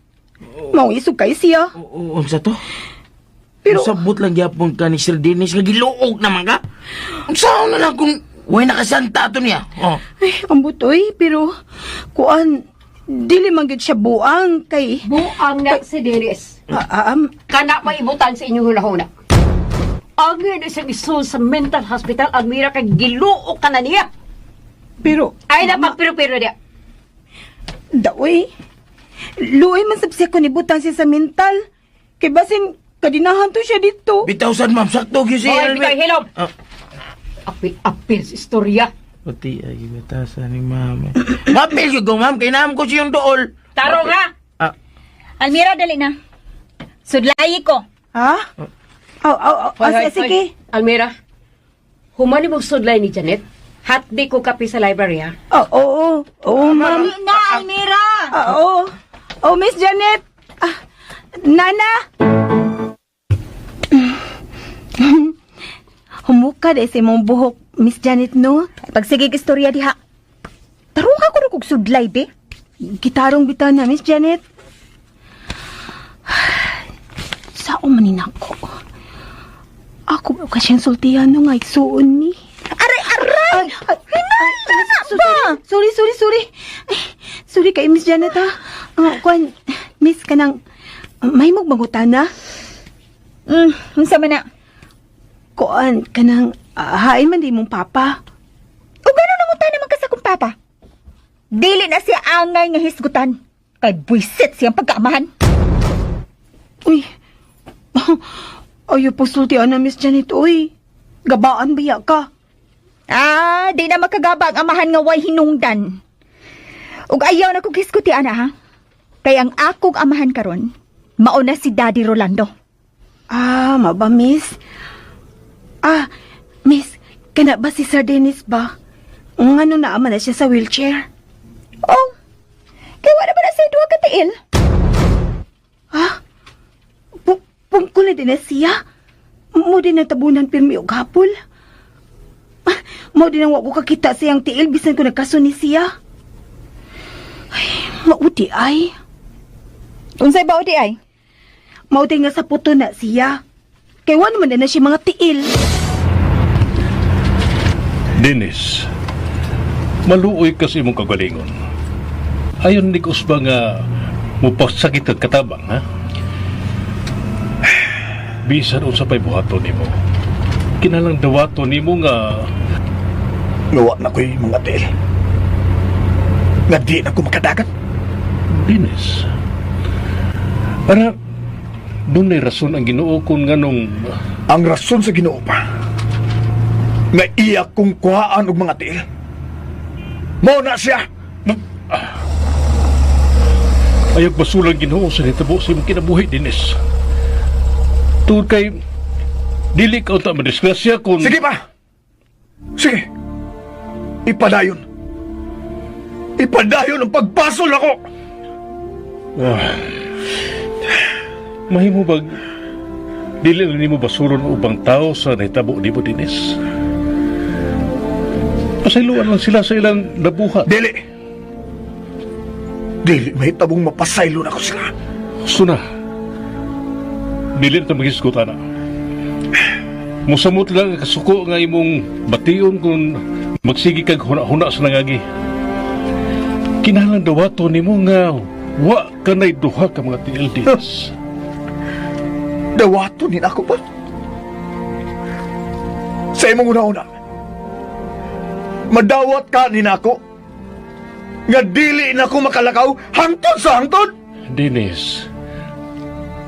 Mauisog kay siya. O, unsa to? Pero- Sabot lang gyapon ka ni Sir Dennis nga giluog naman ka. Unsa na lang kung way nakasanta to niya. Oh. Ay, ang butoy, pero kuan, dili man gyud siya buang kay Buang na si Dennis. Ah, ah, Kana maibutan sa inyong hulahuna. Ang yun isang isul sa mental hospital, Almira, kay giluok ka na niya. pero Ay na pagpiro-piro niya. daoy. Luoy man sab siya kun ibutang siya sa mental. Kay basin kadinahan to siya dito. Bitaw sad ma'am sakto gyud si Hoy, Elmira. bitaw, hilom. Ah. Apil-apil sa istorya. Pati ay gibatasan ni ma'am. Mapil gyud ko ma'am kay naam ko siyang dool. Tarong ha! Ah, Almira, dali na. Sudlayi ko. Ha? Aw, aw, aw, Hoy, oh, hoy, sige. hoy. Almira, humani mong sudlay ni Janet. Hatdi ko kape sa library ha. Oh, oo, oo, oo, ma'am. Dali na, Almira! Ah, oo. Oh, Miss Janet. Ah, Nana. Humuka dahil sa imong buhok, Miss Janet, no? Pagsigig istorya diha. Tarong ka kuno kog sudlay, be. Gitarong bitaw na, Miss Janet. Sao man ni nako? Ako ba ka siyang sultihan no nga igsuon ni? Aray, aray! Ay, ay, ay, ay, sorry, sorry, sorry, sorry. Ay, sorry kay Miss Janet ha. Ah, kuan, Miss kanang may magmangutan na. Unsa man na? Kuan kanang hain man di mong papa. O gano'n nangutan naman ka sa kong papa? Dili na siya angay nga hisgutan. Kay buisit siyang pagkaamahan. Uy. Ayaw po sultian na Miss Janet, uy. Gabaan ba ka? Ah, di na makagaba ang amahan nga way hinungdan. Ug ayaw na kong hisguti ana ha. Kay ang akong amahan karon, mao na si Daddy Rolando. Ah, maba, miss. Ah, miss, kana ba si Sir Dennis ba? Ngano na ama na siya sa wheelchair? Oh, kay wala ba na siya duha ka tiil? Ah, pungkol na din na siya. Mo din natabunan pirmi og hapol. Ah, Mao din ang wa ko kakita sa iyang tiil bisan ko nagkaso ni siya. Ay, mauti ay. Unsay ba di ay? Mao di nga sa puto na siya. Kay wa naman na na siya mga tiil. Dennis, maluoy ka sa imong kagalingon. Ayon ni ba nga mupasakit kag katabang, ha? Bisan unsa pa'y buhaton nimo. Kinalang dawaton nimo nga Ngawa na ko'y mga tiil. Nga di na ko makadagan. Dennis. Para dunay rason ang Ginoo kung nganong Ang rason sa Ginoo pa. Nga iya kong kuhaan og mga tiil. Mao na siya. Ayog basulang Ginoo sa nitabo sa imong kinabuhi, Dennis. Tungod kay dili ka unta madisgrasya kung Sige pa. Sige. Ipadayon. Ipadayon ang pagbasol ako. Ah. Mahimo bag dili na nimo basulon ang ubang tao sa nahitabo nimo, Dennis. Pasayloan lang sila sa ilang nabuhat. Dili. Dili mahitabong mapasaylo na ko sila. Suna. Dili na ta maghisgot ana. Musamot lang ang kasuko nga imong bation kung magsige kag huna-huna sa nangagi. Kinahanglan dawato nimo nga wa kanay duha ka mga tiil, Dennis. Dawato ni ako pa. Sa imong una-una. Madawat ka ni nako. Nga dili na ko makalakaw hangtod sa hangtod. Dennis,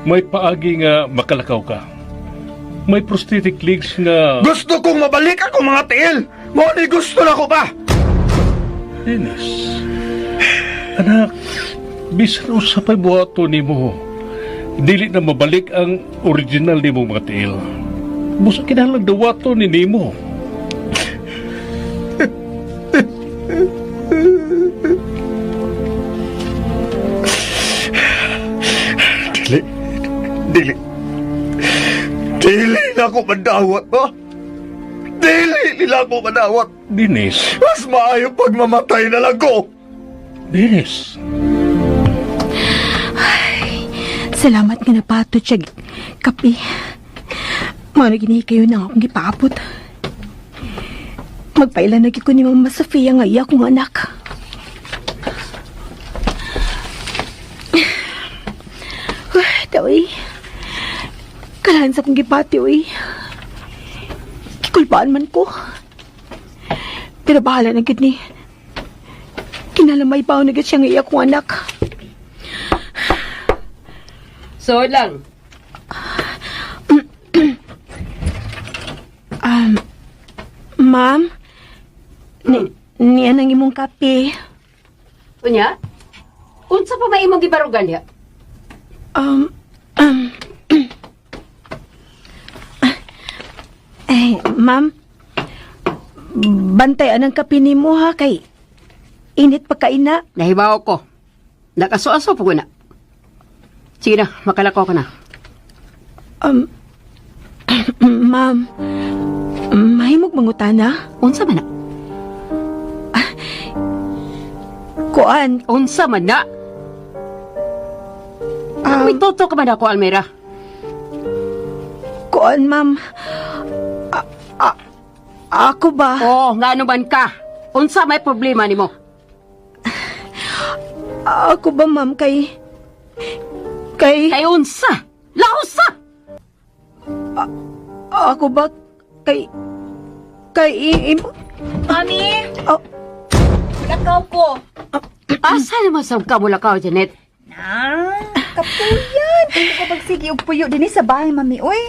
may paagi nga makalakaw ka. May prosthetic legs nga. Gusto kong mabalik ako mga tiil. Mao ni gusto na ko pa. Dennis, anak, bisan usa pa'y buhato nimo, dili na mabalik ang original nimo mga tiil. Busa kinahanglan dawato ni nimo. Dili. Dili. Dili na ako madawat ba? Dili nila ako madawat. Dennis, Mas maayo pag mamatay na lang ko. Dennis, Salamat nga napatod siya kape. Mao na gini kayo na akong gipaabot. Magpailan na gyud ko ni Mama Sofia nga iya kong anak. Daw. Kalahan sa akong gipati, uy. Gikulbaan man ko. Pero bahala na gid ni. Kinalamay pa na gid siya nga iya kong anak. So lang. Ma'am, niya nang imong kape. Unya? Unsa pa ba imong gibarugan diha? Um, um, eh, ma'am, bantay anang kape nimo ha, kay init pa kaina. Nahibaw ko. Nakaso-aso pa ko na. Sige na, makalakaw ka na. Ma'am, mahimog mangutana? Unsa man na? Kuan, Unsa man na? May toto ka man ako, Almira. Kuan, ma'am. Ako ba? Oo, nga ano man ka? Unsa may problema nimo? Ako ba, ma'am, kay Kay unsa? Lausa! Ako ba kay Mami, Oh, lakaw ko. Asa naman sa ka mulakaw, Janet? Na, kapuyan. Hindi ko pagsige og puyo dinhi sa bahay, mami. Uy,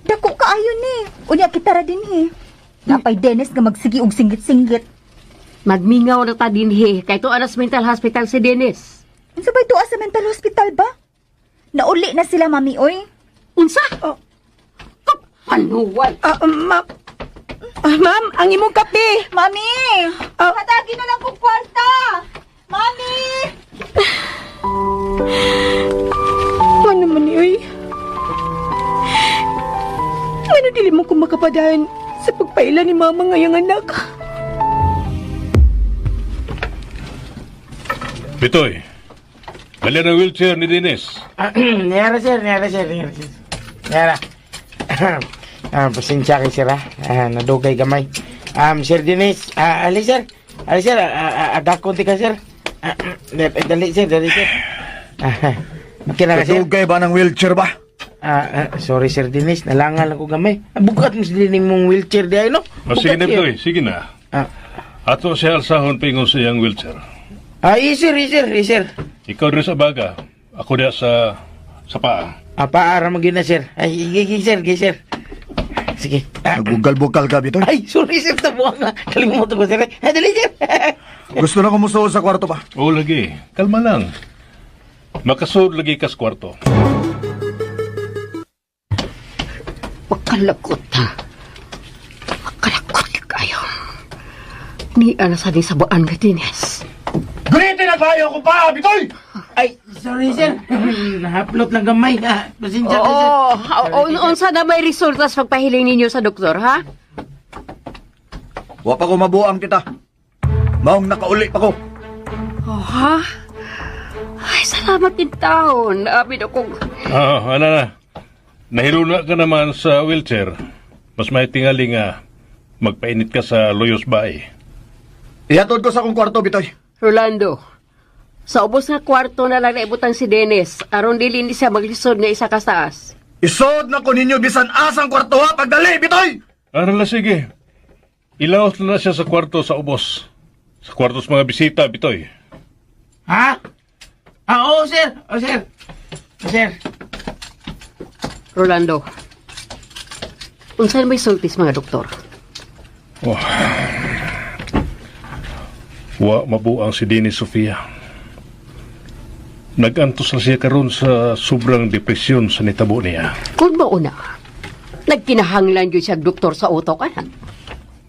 dako kaayo ni. Unya kita ra dinhi. Napay Dennis nga magsige og singgit-singgit. Magmingaw na ta dinhi. Kay tuwa na sa mental hospital si Dennis. Unsa bay tuwa sa mental hospital ba? Nauli na sila, mami, oy. Unsa? Oh. Kapanuwal! Ma'am, ma'am, ang imong kape. Mami! Ah. Hatagi na lang kong kwarta! Mami! Ano man ni, oy? Ano dili mo ko makapadahan sa pagpaila ni mama ngayong anak? Bitoy, dali na wheelchair ni Dennis. Ah, niyara, sir. Niyara, sir. Niyara, sir. Niyara. Pasensya kay sir, ah. Nadugay gamay. Sir Dennis, ali, sir. Ali, sir. Agakon ti ka, sir. Dali, sir. Dali, sir. Okay na ka, sir? Kadugay ba ng wheelchair ba? Sorry, Sir Dennis. Nalangal ako gamay. Bugat mo sila mong wheelchair di ay, no? O, sige na, Bugat yun. Bitoy. Sige na. Ato siya alsahon pingon sa iyang wheelchair. Sir, sir, sir. Ikaw rin sa baga. Ako diya sa paa. Paara mo gina, sir. Ay, sige, sir, sige, sir. Sige. Nagbukal-bukal ka, Bitoy. Ay, sorry, sir. Tabuhan nga. Kalimutan ko, sir. Ay, dali, sir. Gusto na kumusuod sa kwarto ba? Oo, lagi. Kalma lang. Makasud lagi kas kwarto. Makalakot ha. Makalakot ka kayo. Ni ana sa di sabaan ka, Dennis. Gunitin na tayo kung paa, Bitoy! Ay, sorry, sir. Nahaplot lang gamay. Pasensya ka, sir. Oo, unsa na may resulta sa pagpahiling ninyo sa doktor, ha? Wa pa ko mabuang kita. Maong nakauli pa ko. Oh, ha? Ay, salamat din taon. Abi na kong. Ana na. Nahiluna ka naman sa wheelchair. Mas may tingali nga magpainit ka sa Loyos Bay. Ihatod ko sa akong kwarto, Bitoy. Rolando, sa ubos nga kwarto na lang naibutan si Dennis, aron dili ni siya maglisod nga isa ka taas. Isod na ko ninyo bisan asang kwarto ha, pagdali, Bitoy! Ano na, sige. Ilaos na na siya sa kwarto sa ubos. Sa kwarto sa mga bisita, Bitoy. Ha? Oo, sir. Oo, sir. Oo, sir. Rolando, unsa may sultis mga doktor? Oh. Wa mabuang si Dennis, Sofia. Nagantos na siya karon sa sobrang depresyon sa nitabo niya. Kung mauna, nagkinahanglan yun siya doktor sa utok, anak.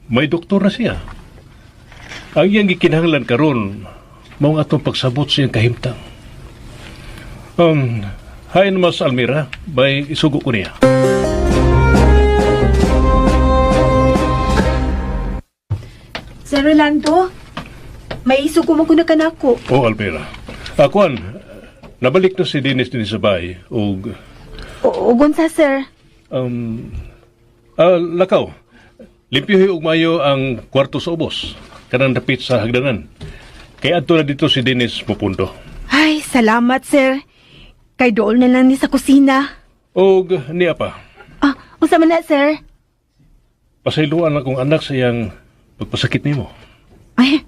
May doktor na siya. Ang iyang gikinahanglan karon mao ang atong pagsabot sa iyang kahimtang. Hain mas Almira, bay isugo ko niya. Sir Rolando, may isugo mo ko na kanako. O Almira. Akuan, nabalik na si Dennis din sa bay og Ugon sa, sir. Lakaw. Limpyohi og maayo ang kwarto sa ubos kanang dapit sa hagdanan. Kay adto na dito si Dennis mupundo. Ay, salamat, sir. Kay dool na lang ni sa kusina. Og niya pa, Unsa man na, sir? pasayloan lang kong anak sa iyang pagpasakit nimo. Ay,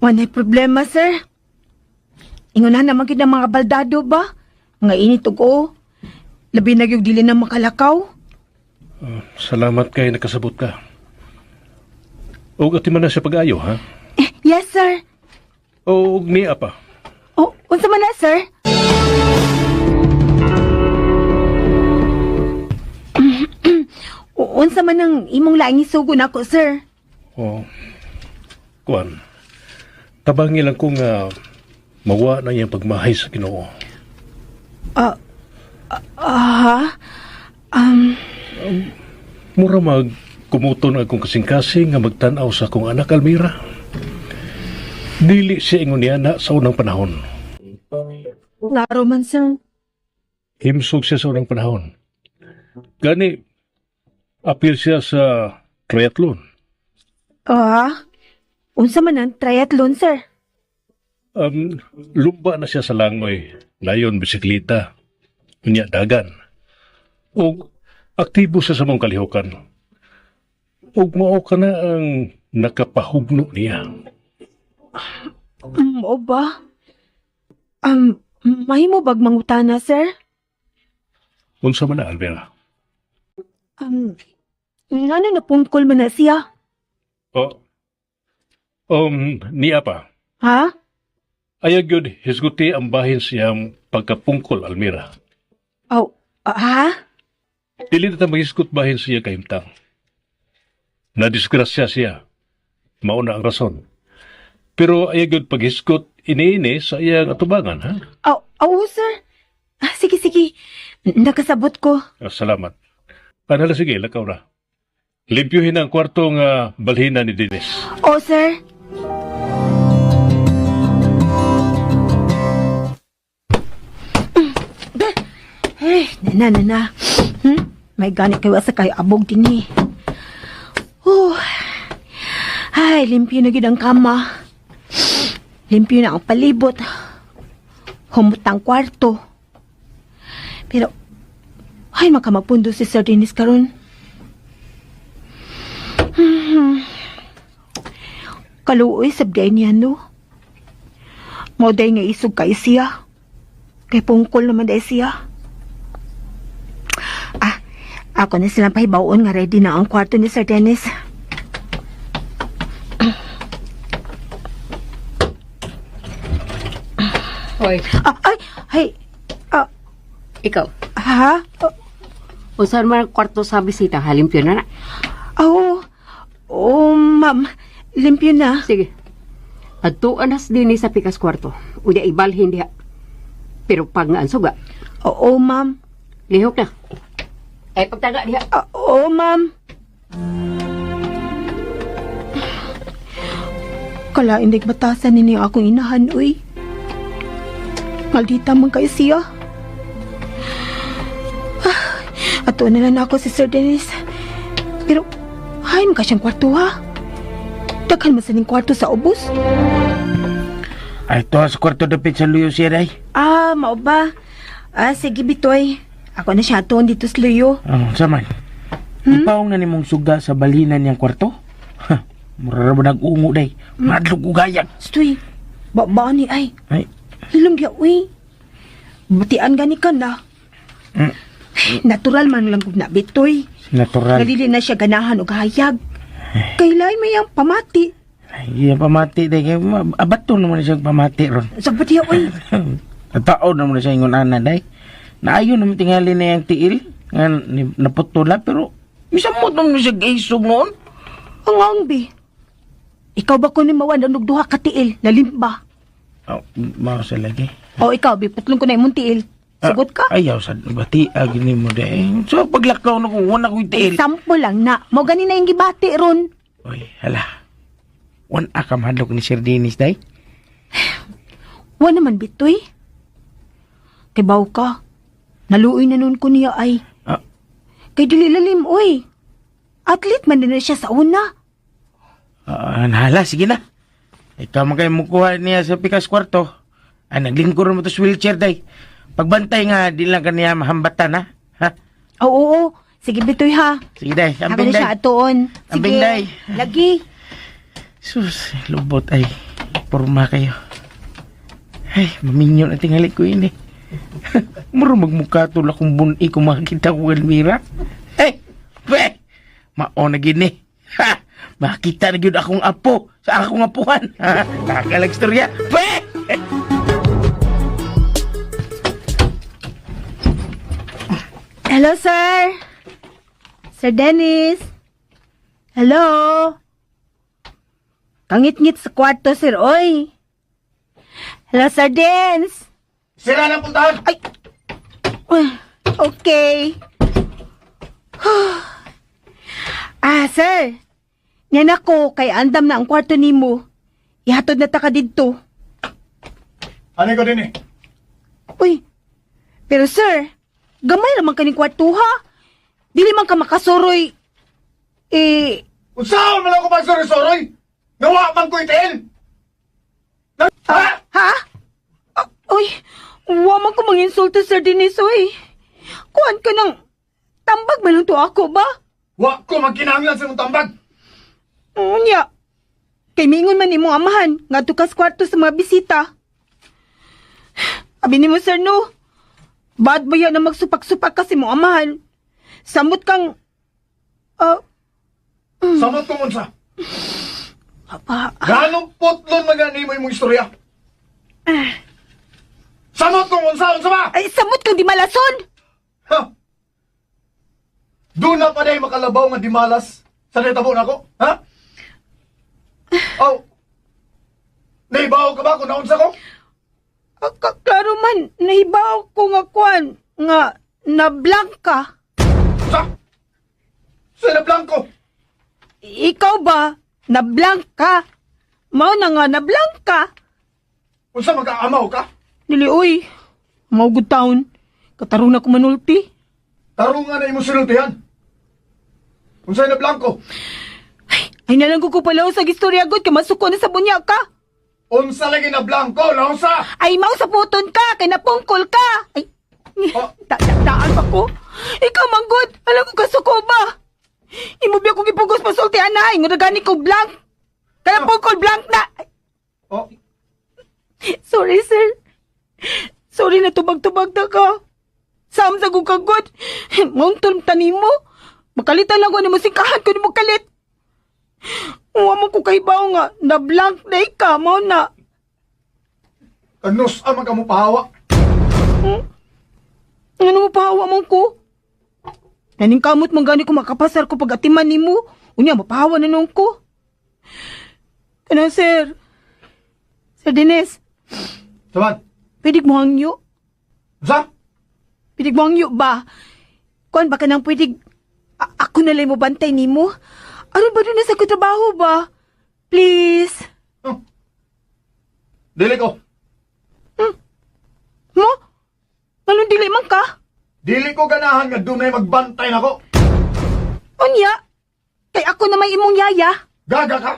walay problema, sir. Ingon na naman gid ang mga baldado ba? Mga init ug oo. Labi na gyud dili na makalakaw. Salamat kay nakasabot ka. Og ati man na siya pag-ayo, ha? Eh, yes, sir. Og niya pa. Oh, unsa man na, sir? Unsa man ang imong laing isugo nako, sir? O, kuan, tabangi lang ko nga mawa na iyang pagmahay sa Ginoo. Ah, Mura mag kumuton akong kasing-kasing nga magtan-aw sa akong anak Almira. Dili siya ingon niya na sa unang panahon. Klaro man, sir. Himsog siya sa unang panahon. Gani, apil siya sa triathlon. Unsa man ang triathlon, sir? Lumba na siya sa langoy, layon bisikleta, unya dagan. Og aktibo siya sa mong kalihukan. Og mao ka na ang nakapahugno niya. O ba? Mahimo bag mangutana, sir? Unsa man na, Alvera? Ngano na pungkol man na siya? O, niya pa. Ha? Ayaw gyud hisguti ang bahin siyang pagkapungkol, Almira. Oh, ha? Dili na ta maghisgot bahin siya kahimtang. Nadisgrasya siya. Mauna ang rason. Pero ayaw gyud paghisgot iniini sa iyang atubangan, ha? Oh, oh, sir. Sige, sige. Nakasabot ko. Salamat. Panhala, sige, lakaw na. Limpyuhin ang kwarto nga balhina ni Dennis. Oh, sir. Eh, na na na. May gani kayo sa kayo abog din eh. Oh. Ay, limpyo na gid ang kama. Limpyo na ang palibot. Humot ang kwarto. Pero, ay, makamagpundo si Sir Dennis karon. Kaluoy sabday niya, no? Moday nga isog kay siya. Kay pungkol naman day siya. Ah, ako na silang pahibaon nga ready na ang kwarto ni Sir Dennis. Hoy, Ah, ay, ay, ah, ikaw. ha? Ah, Unsa man ang kwarto sa bisita, halimpyo na na. Oh, oh, ma'am, limpyo na. Sige. Adto anas dinhi sa pikas kwarto. Unya ibalhin diha. Pero pag nga ang suga, Oo, ma'am. lihok na. Ay pagtaga diha. Ah, oo, ma'am. Kalain di batasan ninyo akong inahan, uy. Maldita man kayo siya. Ah, ato na lang ako si Sir Dennis. Pero, hay man ka siyang kwarto, ha? Daghan man sa ning kwarto sa ubos. Ay, to sa kwarto dapit sa luyo siya, day. Ah, mao ba? Ah, sige, Bitoy. Ako na siya atoon dito sa luyo. Oh, saman. Hmm? Ipaong na nimong suga sa balinan niyang kwarto? Ha, mura ra ba nag-ungo, day. Madlog ko gayag. Stoy, ba ni ay. Ay, Hilom biya, uy. Batian gani ka na. Natural man lang kung nabitoy. Natural. Nalili na siya ganahan og hayag. Kailan may ang pamati. Ay, iya pamati, day. Kay, abato naman na siyang pamati ron. Sa batiya, uy. Tao naman na siya ingon ana, day. Naayon naman tingali na yung tiil. Nga, naputol na, pero misamot naman na siya gaisog noon. Ang angbi. Ikaw ba kunin mawan ang duha ka tiil? Nalimba. Oh, mao sa lagi. O ikaw, bi, putlong ko na imong tiil. Sugot ka? Ayaw sa bati agni mo day. So paglakaw na ko wala ko tiil. Example lang na. Mao gani na yung gibati ron. Oy, hala. Wan akam hadlok ni Sir Dennis day. Wa naman bitoy. Kay baw ka. Naluoy na nun ko niya ay. Ah. Kay dili lalim, oy. Athlete man din na siya sa una. Ah, hala, sige na. Ikaw man kayo mukuha niya sa pikas kwarto. Ay, naglingkor mo to sa wheelchair day. Pagbantay nga, di lang kaniya mahambatan, ha? Ha? Oo, oo. Sige, bitoy ha. Sige, day. Ako Ambing, na siya day. atoon. Sige. Ambing, day. Lagi. Sus, lubot ay. Porma kayo. Ay, maminyo na tingali ko yun eh. Muro magmukha tulak kong buni kung makakita ko Elmira. Eh, pe! Mao na gini. Ha! Makita na gyud akong apo sa akong apuhan. Ha! Nakakalag istorya. Pe! Hello, sir. Sir Dennis. Hello. Kangit-ngit sa kwarto, sir. Oy. Hello, Sir Dennis. Sira ng puntahan! Ay! Uy, okay. Ah, sir. Yan ako, kay andam na ang kwarto nimo. Ihatod na ta ka didto. Ano ko din eh? Uy, pero sir, gamay naman kaning kwarto ha. Dili man ka makasuroy. Eh, Unsaon man ako pagsuroy-suroy? Nawa man ko itil! Ha? Ha? Ah, uy, wa man ko manginsulto, Sir Dennis, uy. Kuan ka ng tambag man lang to ako ba? Wa ko magkinahanglan sa imong tambag! Unya. Kay mingon man imong amahan, nga ka sa kwarto sa mga bisita. Abi nimo sir no. Bad ba yan na magsupak-supak kasi mo amahan? Samot kang ah, Samot kong unsa! apa, Ganong putlon magani mo imong istorya? Samot kong unsa, unsa ba? ay samot kang di malason. Ha? Doon na pa dahil makalabaw nga dimalas sa nitabo na ako, ha? Oh, naibaw ka ba kung naunsa ko? Ah, klaro man, nahibaw ko nga kwan nga na blank ka. Sa? Sa na blanco? Ikaw ba na blank ka? Mao na nga na blank ka. Unsa mag-aamaw ka? Dili, uy. Mao good town. Katarong na ko manulti. Tarungan na imong sinultihan. Unsay na blanco? Ay nalang ko pala sa istorya gud kay masuko na sa bunya ka. Unsa lagi na blanco, launsa? Ay mao sa puton ka kay napungkol ka. Ay Oh. daan pa ko. Ikaw manggod, alam ko kasuko ba? Imo biya kong ipugos masulti anay, nga gani ko blank. Kaya pungkol blank na. Ay, Oh, sorry sir. Sorry na tubag-tubag na ka. Sam sa kong kagod. Mauntol tanim mo. Makalitan lang ko ni mo singkahan ko ni mo kalit. Uwa mo ko kay bawo nga, na blank na ika, mao na. kanus amang ka mo pahawa. Ano mo pahawa man ko? Naning kamot man gani ko makapasar ko pag atiman nimo. Unya mapahawa na nung ko. Kana sir. Sir Dennis, Saman, pwede mo hangyo? unsa? Pwede mo hangyo ba? Kuan ba ka nang pwede ako na lang mo bantay nimo? Aron ba doon na sa ko trabaho ba? Please. Oh. Dili ko. Mo? Anong dili man ka? Dili ko ganahan nga dunay magbantay nako. Unya? Kay ako na may imong yaya. Gaga ka?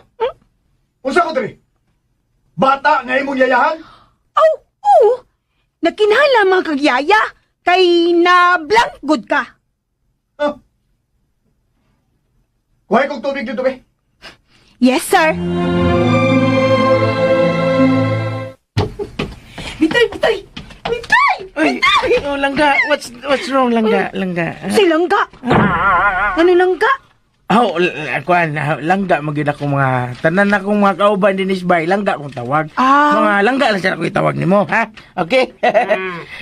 Unsa ko diri? Bata nga imong yayahan? Aw, oo. Nagkinahanglan mga kag yaya. Kay na blank good ka. Huh? Kuhay kong tubig dito, be. Yes, sir. Bitoy, bitoy! Bitoy! Uy, oh, langga, what's wrong, langga, langga? Si Langga! Ano Langga? Oh, kuan, langga magyud ako mga tanan akong mga kauban dinis bay, langga akong tawag. Ah. Mga langga lang sila ko itawag nimo, ha? Okay?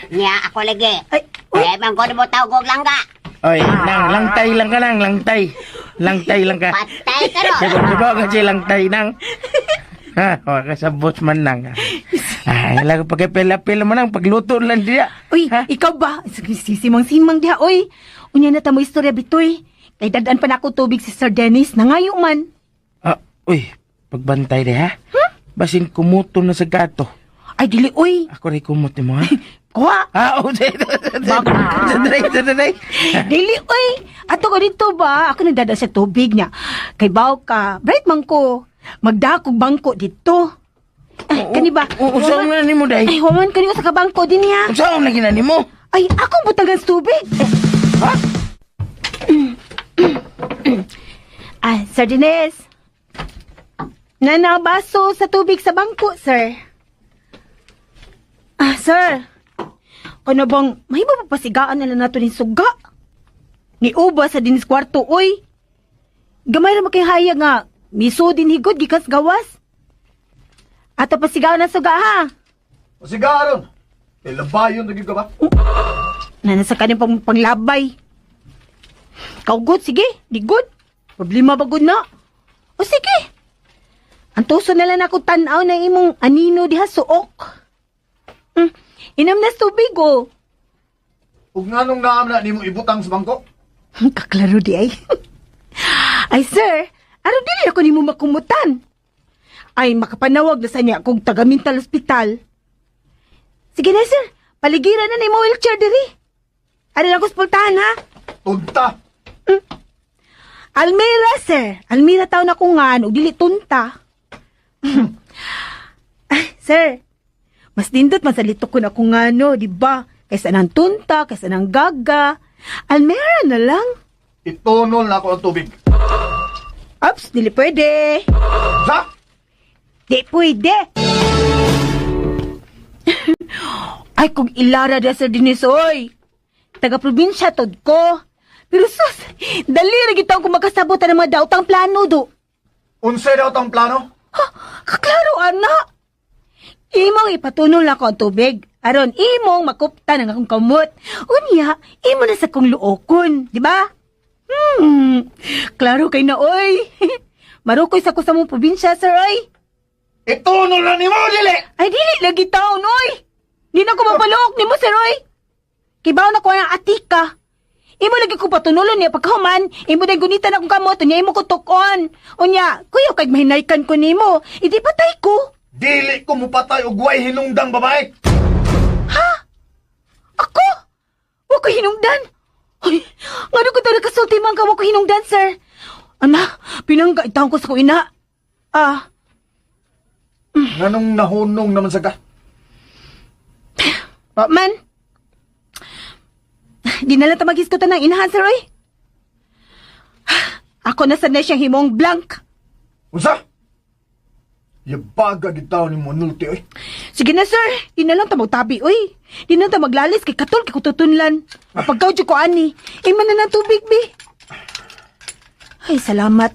Niya ako lagi. Ay, uy. Ay, man ko mo tawag og langga. Oy, nang langtay lang ka nang, langtay. Langtay lang ka. Patay ka ron. Sagot ko ka siya langtay nang. Ha, wa ka sa boss man nang. Ay, wala ko pagkapela-pela mo nang pagluto lang diya. Uy, Ha? ikaw ba? Simang-simang diha, uy. Unya na ta mo istorya, Bitoy. Kay dadaan pa na ako tubig si Sir Dennis. Nangayo man. Ah, uy, pagbantay di ha. Basin kumuto na sa gato. Ay, dili, uy. Ako rin kumot mo ha. Kuha. Ah, oh, dali, dali, Dili, uy. Ato ko dito ba? Ako nagdada sa tubig niya. Kay baw ka. Bright man ko. Magdakog bangko dito. Ay, kani ba? Usaw na nimo day. Ay, human kani sa kabangko din niya. Usaw na gina nimo. Ay, akong butangan sa tubig. Ha? Ah, Sir Dines. Nanabaso sa tubig sa bangko, sir. Ah, sir. Kano bang may mapapasigaan na lang nato ni suga? Ni uba sa dinis kwarto, oy. Gamay ra makihaya nga, miso din higod gikas gawas. Ato pasigaan na suga ha. Pasigaron. Kay labayon na gyud ka ba? Nana sa kanyang panglabay. Kaugot, sige. Di good. Problema ba good na? O sige. Ang tuso na lang ako tanaw na imong anino diha suok. Inom na sa tubig, oh. Ug nganong naam na nimo ibutang sa bangko? Kaklaro di ay. Ay, sir. Aron dili ako nimo makumutan. Ay, makapanawag na sa niya akong taga-mental hospital. Sige na, sir. Paligiran na nimo wheelchair diri. Ari lang ko sa pultahan, ha? Tunta. Almira, sir. Almira taon ako nga, og dili tunta. Ay, sir. Mas nindot man sa litok ko na kung ano, di ba? Kaysa ng tunta, kaysa ng gaga. Almira na lang. Itunol na ako ang tubig. Ops, dili pwede. Sa? Di pwede. Ay, kung ilara da Sir Denise, oy. Taga-probinsya tod ko. Pero sus, dali ra gid taong kumakasabot ng mga daotang plano do. Unsay daw tang plano? Ha, kaklaro, ana. Imong ipatunol ako ang tubig. Aron, imong makupta ng akong kamot. Unya, imo na sa kong luokon, di ba? Klaro kay na, oy. Marukoy sa ko sa mong probinsya, sir, oy. Itunol na nimo dili. Ay, dili lagi taon, oy. Di na ko mapaluok nimo, sir, oy. Kibaw na ko ang atika. Imo lagi ko patunulon niya pagkahuman, imo dahil gunitan akong kamot, unya imo ko tukon. Unya, kuya kay mahinaykan ko nimo, idi patay ko. Dili ko mupatay og way hinungdang babae. Ako? Wa ko hinungdan. Ay, ngano ko tayo nakasulti man ka, wa ko hinungdan, sir. Ana, pinangga itaon ko sa ko ina. Ah, Nganong nahunong naman sa ka? wa man. Di na lang ta maghisgutan ng inahan, sir, oy. Ako na sad na siyang himong blank. Unsa? Yabaga gid taon nimo nulti oy. Sige na, sir. Di na lang ta magtabi, oy. Di na lang ta maglalis kay katol kay kututunlan. Pagkaw ko ani. Iman na ng tubig, bi. Ay, salamat.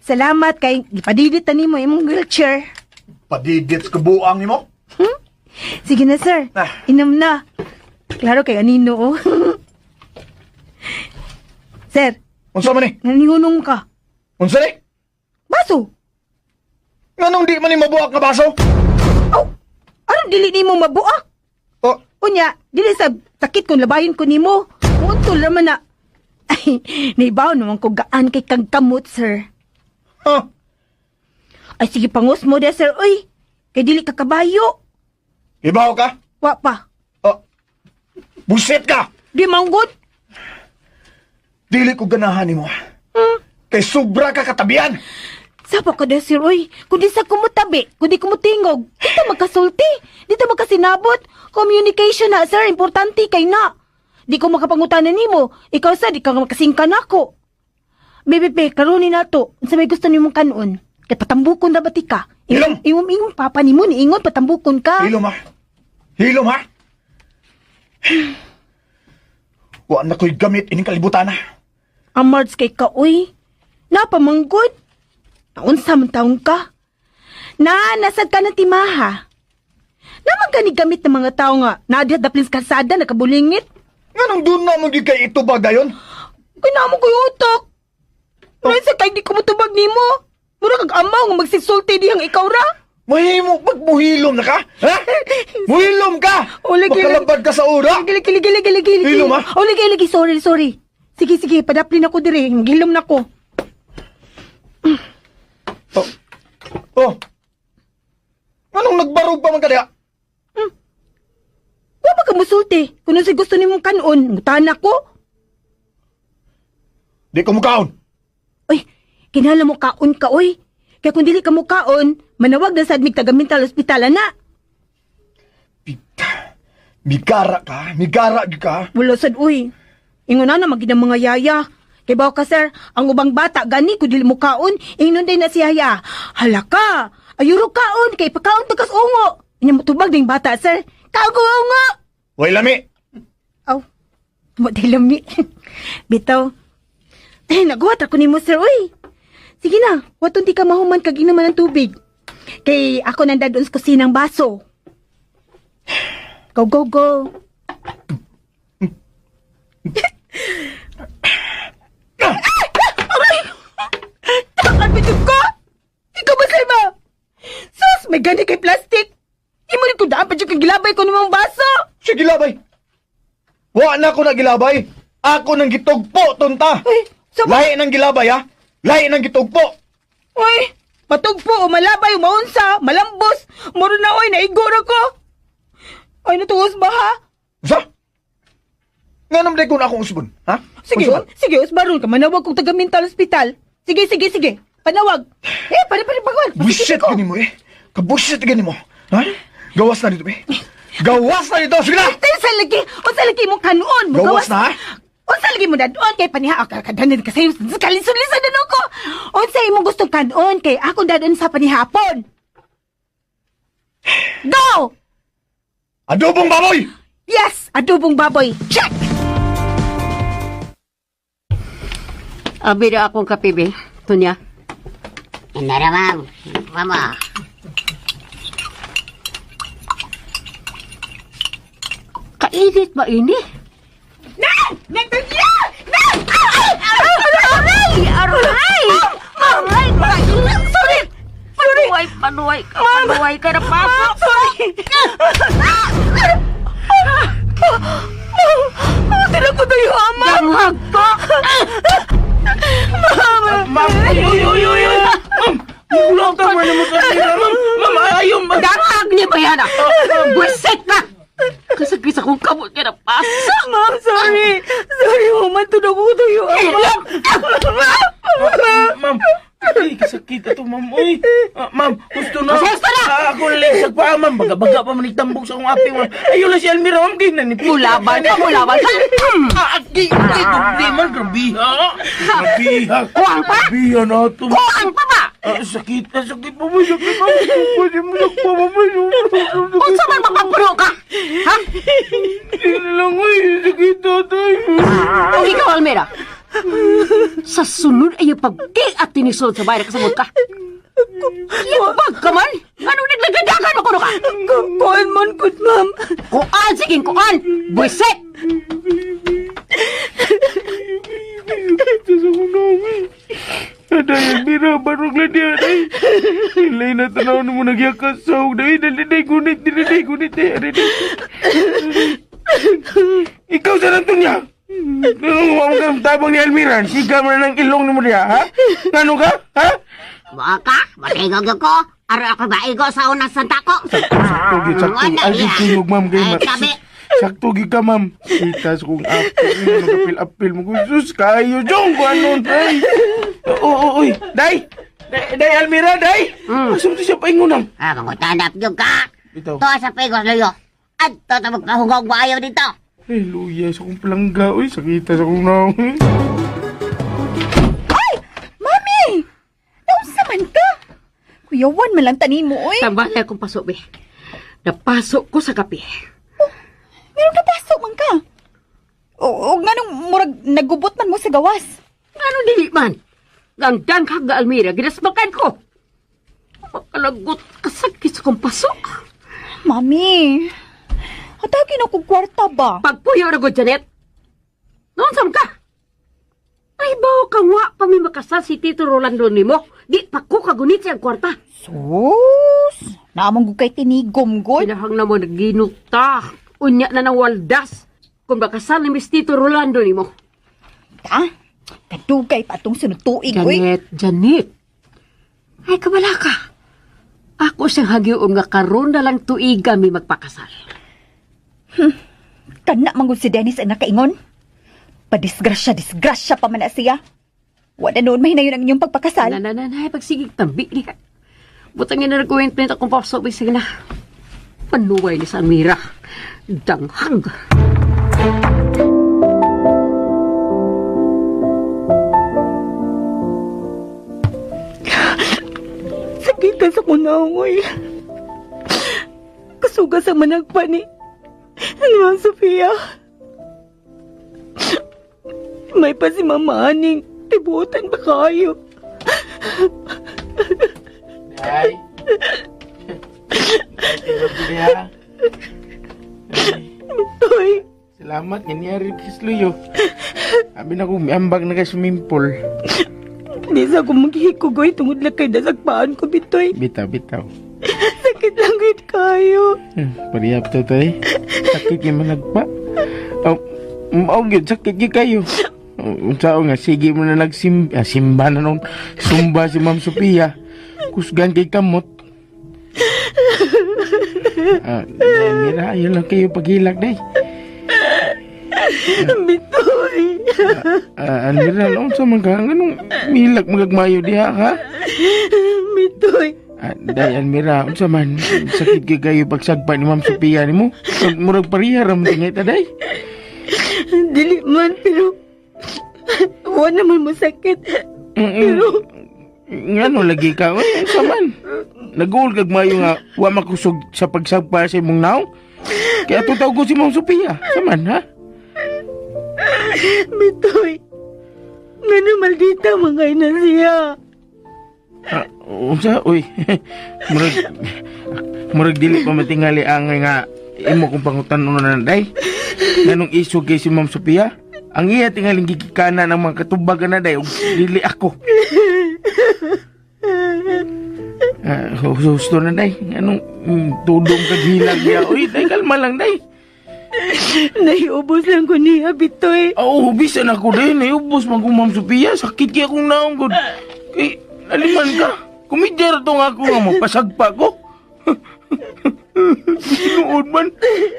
Salamat kay gipadidit ta nimo imong wheelchair. Padidit sa kabuang nimo. Sige na, sir. Ah. Inom na. Klaro kay anino, oh. Sir, Unsa man ni? nanihunong ka. Unsa ni? Baso. Nganong di man ni mabuak nga baso? Oh, anong dili nimo mabuak? Oh, Unya, dili sa sakit kung labahin ko nimo. Untol naman na. Ay, naibaw naman ko gaan kay kang kamot, sir. ha? Ay, sige, pangos mo de, sir. Uy, kay dili ka kabayo. Ibaw ka? Wa pa. Oh. Buset ka! Di manggod. Dili ko ganahan nimo. Kay sobra ka katabian. Sapa ka de, sir. Uy, kung di sa kumutabi, kung di kumutingog, dito magkasulti, dito magkasinabot. Communication na, sir. Importante kay na. Di ko makapangutanan nimo. Ikaw sa, di ka makasingka nako. Bebe, be, karunin na to. Unsa may gusto nimong kanon? Kay patambukon na ba ti ka? Hilom! Ingon, ingon, papa nimo, niingon, patambukon ka. Hilom ha. Hilom ha. Wa na ko'y gamit ining kalibutan ha. Amards kay ka, uy. Napamanggod. Naunsa man taong ka. Na, nasad ka ng timaha. Naman ka ni gamit ng mga tao nga, naadya daplin sa kalsada, nakabulingit. Nganong doon na mo gyud kay ito ba gayon? Kinamo ko yung utok. Ngayon sa kay di ko mutubag nimo. Mura kag amaw nga magsisulti dihang ikaw ra. Mahimo pag muhilom na ka? Ha? Muhilom ka! O, lagi, Makalabad ka sa ura! Lagi, lagi, lagi, lagi, lagi. Hilom, ah. O, lagi, lagi, sorry, sorry. Sige, sige, padaplin ako dire. Gilom na ko. Oh. Oh. Anong nagbarog pa man ka diha? Wa ba ka musulti? Kung ano gusto nimong kanon, mutana ko. Di ko mukaon. Uy, kinala mo kaon ka, uy. Kaya kung dili ka mo kaon, manawag na sad mig taga mental hospital na. Pita. Migara ka, migara gyud ka. Wala sad, uy. Ingon na na magid ang mga yaya. Kay bawo ka, sir, ang ubang bata gani kung dili mo kaon, ingnon day na si yaya. Hala ka, ayuro kaon kay pakaon ta kas ungo. Inya motubag ding bata, sir. Kaon ko ungo. Way lami. Aw, mo day lami. Bitaw. Ay, naguhat ako nimo, sir, uy. Sige na, watong di ka mahuman kag inuman ng tubig. Kay ako nanda doon sa kusinang baso. Go, go, go. Aray! Takan mo ko! Ikaw ba, sir ba? Sus, may gani kay plastic. Imo rin ko daan pa dyan kang gilabay ko namang baso. Siya gilabay. Wa na ko na gilabay. Ako nang gitugpo, tunta. Uy, so- Lahi nang gilabay ha. Lahi nang gitugpo. Uy, patugpo o malabay, maunsa, malambos. Muro na oy, naiguro ko. Ay, natuos ba ha? Sa? Nga naman ko na akong usbon, ha? Sige, Unsa man? sige, usbaron ka. Manawag kong taga mental hospital. Sige, sige, sige. Panawag. Eh, pare, pare, pagwag. Buset gani mo eh. Kabuset gani mo. Ha? Gawas na dito eh. Gawas na dito. Sige na! Tayo sa lagi. Unsa lagi mo kanon? Gawas na, ha? Unsa lagi mo dadon kay paniha ka kadanin ka sayo sa kalisod-lisod na ko. Unsa imong gustong kanon kay akong dadon sa panihapon. Go! Adobong baboy! Yes, adobong baboy. Check. Abi na akong kape, be. Tunya. Nara, ma'am. Mama. Kainit ba ini? Nan! Nagtagya! Nan! Ay! Aray! Aray! Aray! Aray! Sorry! Sorry! Panuway, panuway ka, Ma'am! panuway ka na pasok. Ma'am, sorry! Ma'am, tira ko tayo, ama! Danghag ka! Ma'am! Ma'am, uy, uy, uy, uy, uy. Ma'am, mulang ka man naman sa ma'am. Ma'am, ayaw, ma'am. Dangag ni Bayana! Buset ka! Kasag sa kong kamot ka na pasa. Ma'am, sorry. Sorry, human to ko tuyo. Ma'am. Ma'am, ay, kasakit ato, ma'am. Uy, ah, ma'am, gusto na. Gusto na! Ah, ako lang pa, ma'am. Baga-baga pa man itambok sa akong api, ma'am. Ayaw lang si Almira, ma'am. Kaya nanipis. Mulaban ka, mulaban ka. Ah, aki, aki, dubli man. Grabe, ha? Grabe, ha? Kuwang pa? Grabe, ha na ito. Kuwang pa ba? Ah, sakit, ah, sakit pa, ma'am. Sakit, ma'am. Pwede mo sakpa, ma'am. Unsa man mapagpuno ka? Ha? Hindi na lang, uy. Sakit, tatay. O ikaw, Almira. Sa sunod ay pagkiat tinisulod sa bahay kasabot ka. Yabag ka man! Anong naglagadagan mo kuno ka? Kuan man gud, ma'am. Kuan, sige, kuan! Buisit! Sakit sa akong naong, eh. Aday, Almira, barog lang niya, aday. Ilay na tanaw na mo nagyakas sa og day. Dali, day, gunit, dali, day, gunit, day, aday, day. Ikaw sa Antonia! Anong ang kang tabang ni Almira? Siga mo na ng ilong ni mo niya, ha? Ngano ka? Ha? Buka ka, matingog ko. Aro ako maigo sa unang santa ko. Sakto, gyud, sakto. Wala Ay, niya. tingog, ma'am, kay Ay, ma- tabi. Sakto gyud ka, ma'am. Kita sa kong apo, magapil-apil mo. Sus, kayo, Jong, kung ano, day. Oo, oo, oy, day! Day, day, Almira, day! Asa mo to siya paingunang? Ah, mangutanap yung ka. Bitaw. To sa pigos luyo. Adto ta magpahugog maayo dito. Ay, luya sa kong palangga. Uy, sakita sa kong naong. Ay! Mami! Naunsa man ka? Kuyawan man lang tanin mo, oy. Tambal akong paso, be. Napasok ko sa kape. Meron napasok man ka. O, o nganong murag nagubot man mo sa gawas. Ano dili man? Ganggang kag Almira, ginasbakan ko. Makalagot kasakit sa kong pasok. Mami, hatagin ako kwarta ba? Pagpuyo na ko, Janet. Noon sam ka? Ay, bawo ka nga pa may makasal si Tito Rolando nimo. Di pa ko kagunit siyang kwarta. Sus! Naamong gud kay tinigom gud. Pinahang na mo naginuta. Unya na ng waldas. Kung makasal ni Miss Tito Rolando nimo. Ta? Kadugay pa atong sunod tuig, oy. Janet, Janet. Ay, kabala ka. Ako siyang hagion nga karon na lang tuiga may magpakasal. Kana man gud si Dennis ang nakaingon. Padisgrasya, disgrasya pa man na siya. Wala noon mahinayon ang inyong pagpakasal. Na, na, na, na, pagsigig tambi niya. Butang nga nag-ointment akong pasok, sige na. Panuway ni sa Almira. Danghag. Sakit sa kunaong, oy. Kasuga sa managpa ni... Ano ang Sofia? May pa si Mama Aning. Tibutan ba kayo? Day. Day, tingog ko niya. Toy, Salamat, nga niya rin kisluyo. Sabi na ko, miambag na kay sumimpol. di sa ako maghihikugoy tungod lang kay dasagpaan ko, Bitoy. Bitaw, bitaw. Sakit lang gud kayo. Parehap to, tay. Sakit yung managpa. Oh, oh, gyud, sakit gyud kayo. Oh, Unsa nga, sige mo na nagsim, ah, simba na nun. Sumba si Ma'am Sophia. Kusgan kay kamot. Ah, day, mira, ayaw lang kayo paghilak, day. Bitoy. Ah, Almira, unsa man ka? Nganong milak magagmayo diha, ha? Bitoy. Ah, day, Almira, unsa man? Sakit kay kayo pagsagpa ni Ma'am Sophia nimo. Murag pareha ra man tingay ta, day. Dili man, pero... Wala naman masakit. Pero ngano lagi ka, oy, unsa man? Naguol kag mayo nga wa makusog sa pagsagpa sa imong naong. Kaya ato tawag ko si Ma'am Sophia. Sa man, ha? Bitoy. Ngano maldita mga ina siya. Ah, unsa uy. Murag murag dili pa matingali ang nga imo kong pangutan-on na day. Nganong isog kay si Ma'am Sophia? Ang iya tingaling gigikanan ang mga katubagan na day ug dili ako. Ah, husto na day. Anong tudong kag hilag niya? Uy, day kalma lang day. Naiubos lang ko niya, Bitoy. Oo, bisan ako din. Ubos man kong Ma'am Sophia. Sakit kaya akong naong gud. Kay, aliman ka. Kumidyar to nga ako nga mapasagpa ko. Tinuod man.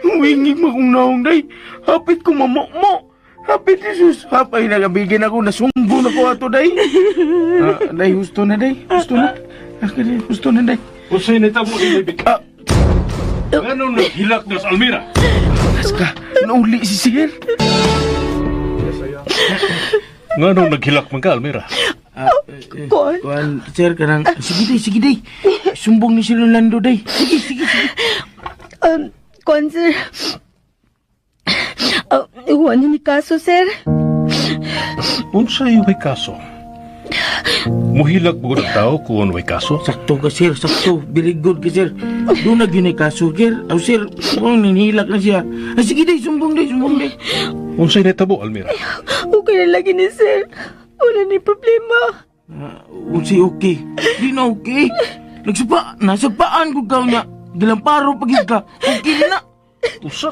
Wingig mo kong naong, day. Hapit ko mamukmo. Hapit, Jesus. Hapay, nagabigin ako. Nasumbo na ko ato, day. Ah, day, husto na, day. Husto na. Ah, day, husto na, day. Unsay nitabo ni Bitoy? Nganong naghilak na sa Almira? Aska, nauli si sir. Nganong naghilak man ka, Almira? Kuan. Kuan, sir, kanang... Sige, day, sige, day. Sumbong ni si Rolando, day. Sige, sige, sige. Kuan, sir. Iwan ni kaso, sir. Unsay way kaso? Muhilak mo ang tao kung way kaso? Sakto ka, sir. Sakto. Very good ka, sir. Doon na yun ay kaso, sir. Aw, sir, kung ninihilak na siya. Ay, sige, day. Sumbong, day. Sumbong, day. Unsay nitabo, Almira? Okay na lagi ni sir. Wala ni problema. Ah, unsay okay. Di na okay. Nagsapa, nasagpaan ko ka niya. Gilamparo pagid ka. Okay na. Usa.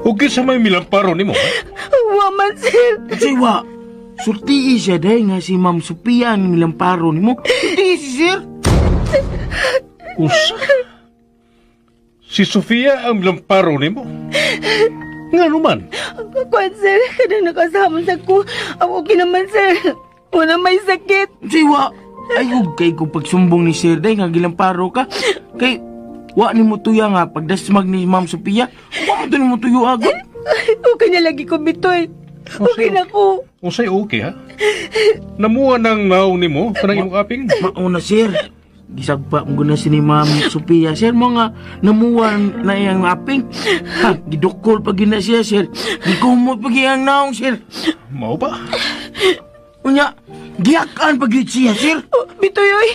Ug sa may milamparo nimo, ha? Wa man, sir. Unsay wa. Surtii siya day nga si Ma'am Sophia ang milamparo nimo. Surtii si sir. Usa. Si Sofia ang milamparo nimo. Ngano man? Kuan, sir. Kanang nakasama sa ko. Ang okay naman, sir. Wala may sakit. Unsay wa. Ay, ug kay kung pagsumbong ni sir day nga gilamparo ka. Kay wa nimo tuya nga pagdasmag ni Ma'am Sophia. Wa mo to nimo tuyo agad. Okay na lagi ko, Bitoy. Okay na ko. Unsay okay ha? Namuha ng naong nimo kanang imong aping. Mauna sir. Gisagpa mo na si ni Ma'am Sophia sir mo nga namuha na iyang aping. Ha, gidukol pag gina siya sir. Gikumot pag iyang naong sir. Mao ba? Unya, giyakan pag yun siya sir. Oh, Bitoy, oy.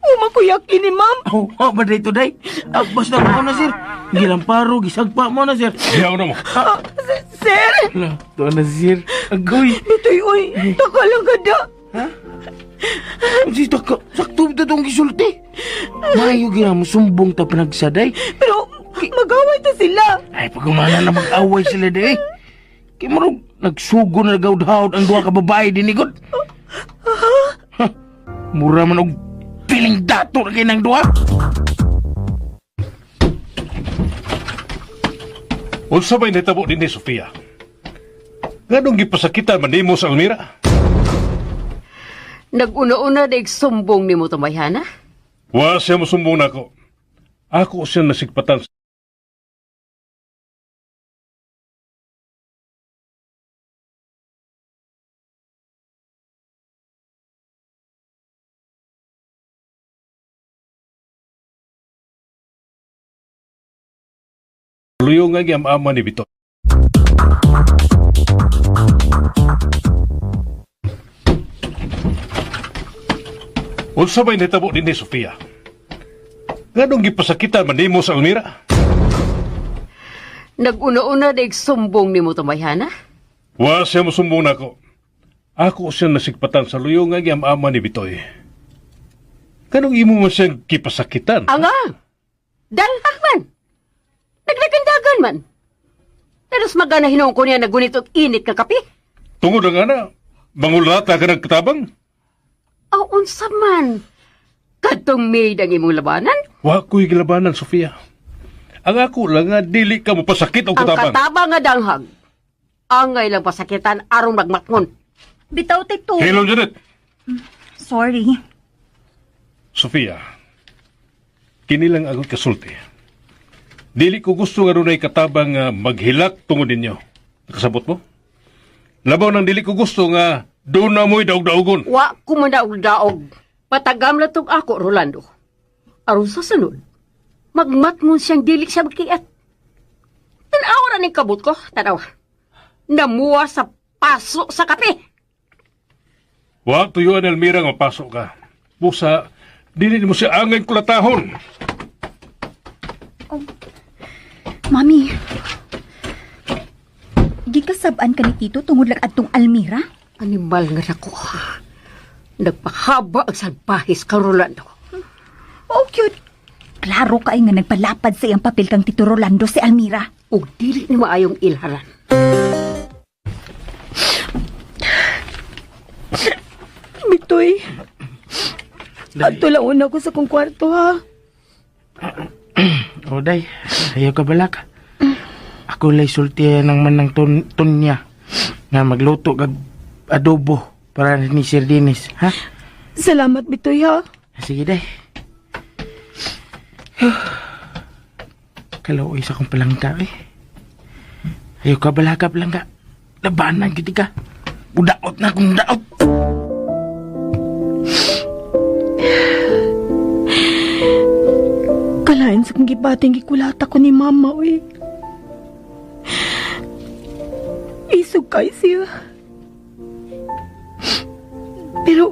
Umakuyakin ni ma'am. Oh, oh ba dito day? Ah, basta mo na sir. Gilamparo, gisagpa mo na sir. Diyaw na mo. Ah, sir. Hala, tuwa na sir. Agoy. Bitoy, oy. Taka lang ka da. Si taka, sakto ito tong gisulti. Maayo gina mo sumbong ta panagsaday. Pero magaway ta sila. Ay, pag umana na mag-away sila day. Kay marog, nagsugo na nagawdhawd ang duha ka babae dinigod. Ha, mura man og piling dato na kay ng duha. Unsa may nitabo dinhi Sofia? Nganong gipasakitan man nimo sa Almira? Nag-una-una na sumbong ni mo tumayhana. Wa siya mosumbong nako. Ako siya nasigpatan Luyo nga giyam-ama ni Bitoy. Unsa may nitabo dinhi Sofia? Nganong gipasakitan man nimo sa Almira? Nag-una-una na sumbong ni mo tumayhana. Wa siya mosumbong nako. Ako siya nasigpatan sa luyo nga giyam-ama ni Bitoy. Kanong imo mo siyang gipasakitan? Anga! Dalhak man! Naglagandagan man! Naros magana hinuong ko niya na gunit og init ka kape. Tungod ang ana, mangulata ka nagkatabang? Aw, unsa man? Kadtong maid ang imong labanan? Wa ko'y gilabanan, Sofia. Ang ako lang nga dili ka mopasakit og Ang katabang. katabang nga danghag. Angay lang pasakitan aron magmatngon. Bitaw, Tito. Hello, Janet. Sorry. Sofia, kini lang ako kasulti. Dili ko gusto nga runay katabang nga maghilak tungod ninyo. Nakasabot mo? Labaw nang dili ko gusto nga doon na mo'y daog-daogon. Wa ko man daog-daog. Patagam na tog ako, Rolando. Aron sa sunod, magmatngon siyang dili siya magkiat. Tanawa ra ning kabot ko, tanawa. Namuha sa paso sa kape. Wa tuyuan Elmira nga mapasok ka. Busa, dili mo siya angay kulatahon. Mami. Gikasab-an ka ni Tito tungod lang adtong Almira? Animal nga nako. Nagpahaba ang salbahis ka, Rolando. Oh, cute. Klaro kay nga nagpalapad sa iyang papel kang Tito Rolando si Almira. Ug dili ni maayong ilharan. Bitoy. Adto lang una ko sa kong kwarto, ha. O, day. Ayaw ka balak. Ako lay sultihan ng manang tunya nga magluto kag adobo para ni Sir Dennis, ha? Salamat, Bitoy, ha? Sige, day. Kalooy sa akong palangka, eh. Ayaw ka balaka, palangka. Labanan gid ka. Budaot na akong daot. Kalain sa kong gibating gikulata ko ni Mama, uy. Isog kay siya. Pero,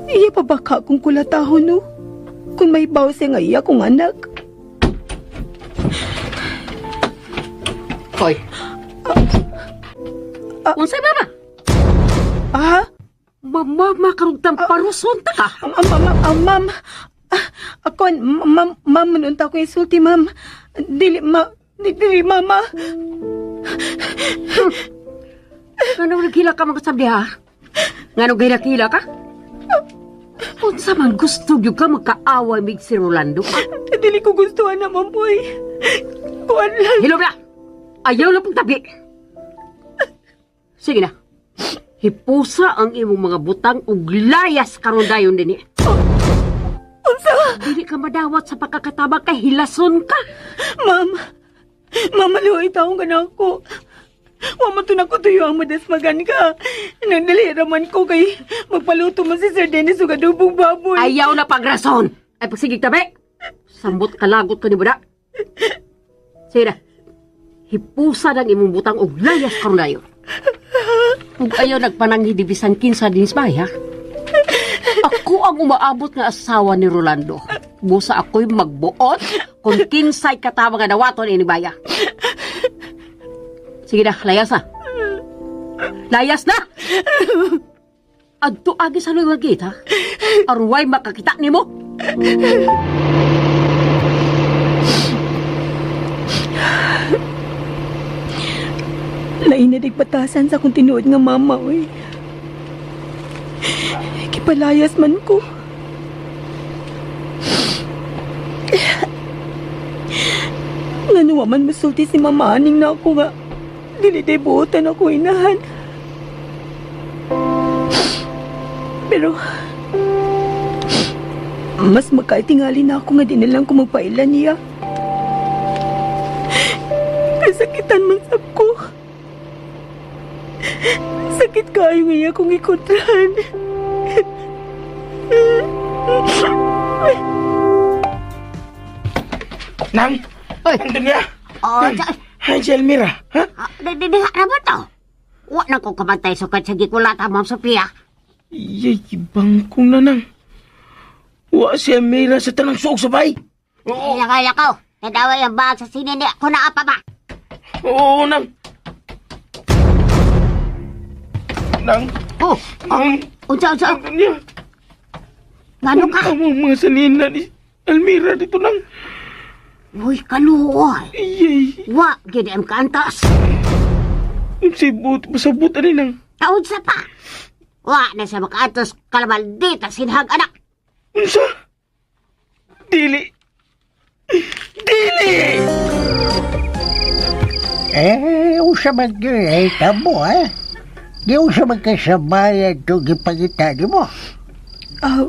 iya pa ba ka kung kulatahon, no? Kung may baw siya nga iya kong anak. Hoy. Unsay mama? Ah? Mama, makarugtang paruson ta ka. Ma'am, ah, ako, ma'am, ma'am, manunta ko insulti, ma'am. Dili, ma, dili, mama. Ngano naghila ka mga sabdi ha? Ngano gihila ka? Unsa man gusto gyud ka magkaaway mig si Rolando? Dili ko gustuhan na, ma'am, boy. Kuan lang. Hilom na! Ayaw na pong tabi! Sige na. Hipusa ang imong mga butang ug layas karon dayon dinhi. Unsa? Dili ka madawat sa pagkakatabang kay hilason ka. Ma'am, ma'am, maluhay taong ka na ako. Wa man to na ko tuyo ang madasmagan ka. Nagdali raman ko kay magpaluto man si Sir Dennis og adobong baboy. Ayaw na pagrason. Ay pagsigig tabi. Sambot kalagot ka ni Buda. Sige na. Hipusa ng imong butang og layas karon dayon. Ug ayaw nagpananghi di bisan kinsa din sa bahay, ha? Ako ang umaabot nga asawa ni Rolando. Busa ako'y magbuot kung kinsay katawa nga dawaton ini baya. Sige na, layas na. Layas na! Adto agi sa lugar gate, ha? Arway makakita nimo. Lain na batasan sa akong tinuod nga mama, oy. Kipalayas man ko. Ngano wa man masulti si mama aning na ako nga dili day buotan ako inahan. Pero mas makaitingali na ako nga di na lang ko magpailan niya. Kasakitan man sab ko. Sakit kayo nga akong ikontrahan. Nang! Oy. Nang dunya! Oh, Nang! Ay, si Elmira, ha? Di, di, di, ano ba to? Wa na ko kabantay sukad sa gikulata, Ma'am Sophia. Iyay, ibang ko na nang. Wa si Elmira sa tanang suog sa bay. Oo. Lakaw, lakaw. Nadaway ang bag sa sinini. Ako na apa ba? Oo, nang. Nang. Oh, Nang. unsa, unsa. Nang dunya. Ngano ka? Ang mga sanina ni Elmira dito nang. Uy, kaluoy. Iyay, Wa, gid am kaantos. sibot, masabot ani nang. Taon sa pa. Wa na sa makaantos kalamaldita sinhag anak. Unsa? Dili. Dili! Eh, usa man gyud eh, tamo eh. Di usa man kay sa bayan to gipangita nimo. Ah,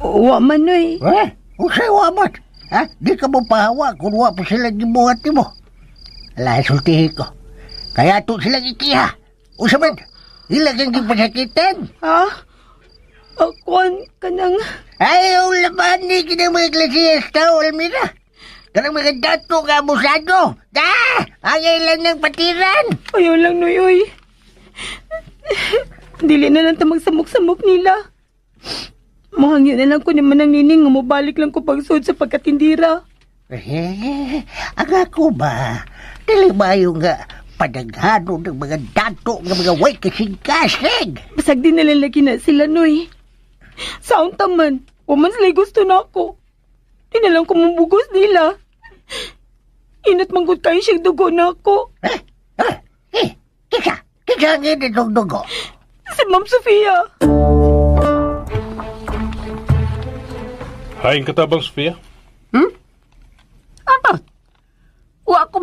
wa man oy. Eh, usay wa man. Ha? Di ka mo pahawa kung wa pa sila gibuhat nimo. Ala, sultihin ko. Kaya to sila ikiha. Usa man, ila kang gipasakitan. Ha? Akuan ka nang... Ayaw laban ni kinang mga iglesia tao, Almira. Kanang mga dato nga abusado. Da! Angay lang ng patiran. Ayaw lang, Noy, oy. Dili na lang ta magsamok-samok nila. Muhangyo na lang ko ni Manang Nining nga mobalik lang ko pagsud sa pagkatindira. Eh, ang ako ba? Dili ba yung nga padaghano ng mga dato ng mga way kasing-kasing? Basag di na lang lagi na sila, Noy. Saon taman, waman sila'y gusto na ako. Di na lang ko mabugos nila. Inat manggod kayo siyang dugo na ako. Eh, eh, eh, kisa, kisa ang initong dugo. Si Ma'am Sofia. Haing katabang, Sofia. Hmm?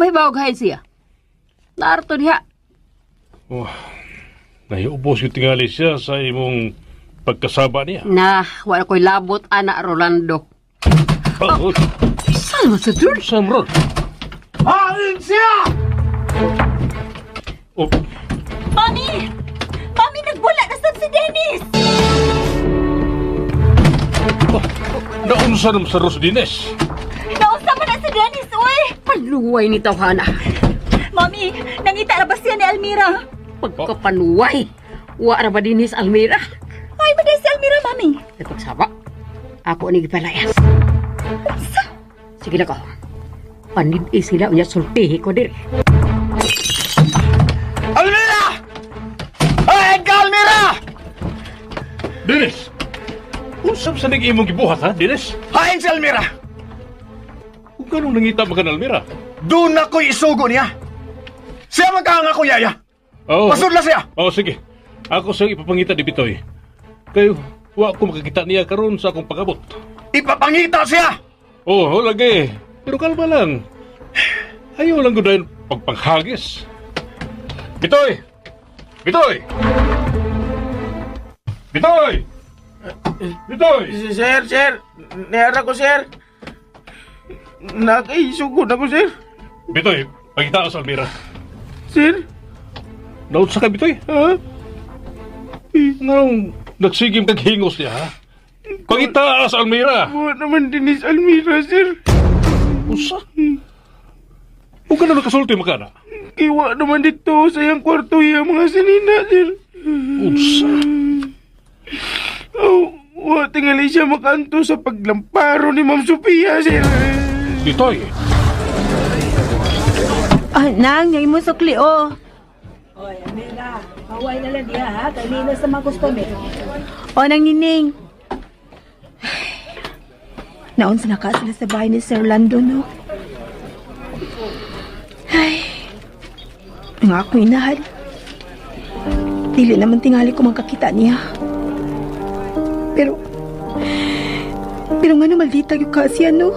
mahibaw hain siya. Naarto diha. Oh, nahiubos yung tingali siya sa imong pagkasaba niya. Na, wala ko'y labot, ana Rolando. Oh, oh. Saan man sa George? Samron. Hain siya! Oh, Mami! Mami, nagwala na sad si Dennis! Oh, naunsa naman sa Ros Dines. Naunsa man na si Dennis, uy! Paluway ni Tawhana. Mami, nangita ra ba siya ni Almira? Pagkapanuway. Wa ra ba dinis Almira? Ay, maday si Almira, Mami. Nagpagsaba. Ako ni gipalayas. Sige na ko. Panid-i sila unya sultihi ko diri. Almira! Hain ka, Almira! Dennis! Unsam sa ning imong gibuhat ha, Dennis? Hain si Almira! Kung kanong nangita man Almira? Doon ako'y isugo niya. Siya magkaang ako, yaya. Oh. Pasudla siya! Oh, sige. Ako siyang ipapangita ni Bitoy. Kayo, wa ko makakita niya karon sa akong pag-abot. Ipapangita siya! Oh, oh, lagi. Pero kalma lang. Ayaw lang ko dahil pagpanghagis. Bitoy! Bitoy! Bitoy! Bitoy! Sir, sir. Nihara ko, sir. Nakaisugod ako, sir. Bitoy, pagkita ka sa Almira. Sir? Naunsa ka, Bitoy? Ha? Nganong nagsigim kag hingos niya, ha? Pangita sa Almira! Buhat naman din is Almira, sir. Usa? Huwag ka na nakasulti, makana. Kiwa naman dito sa iyang kwarto iyang mga sinina, sir. Unsa? Oh, wa tingali siya makanto sa paglamparo ni Ma'am Sophia, sir. Bitoy! Ah, nang, ngay mo sukli, oh. Oy, Amela, haway na lang diha ha, kay linas sa mga customer. O, nang nining. Naon sa naka sila sa bahay ni Sir Lando, no? Ay, nga ako inahan. Dili naman tingali ko makakita niya. Pero, pero nga no, maldita yung kasi ano?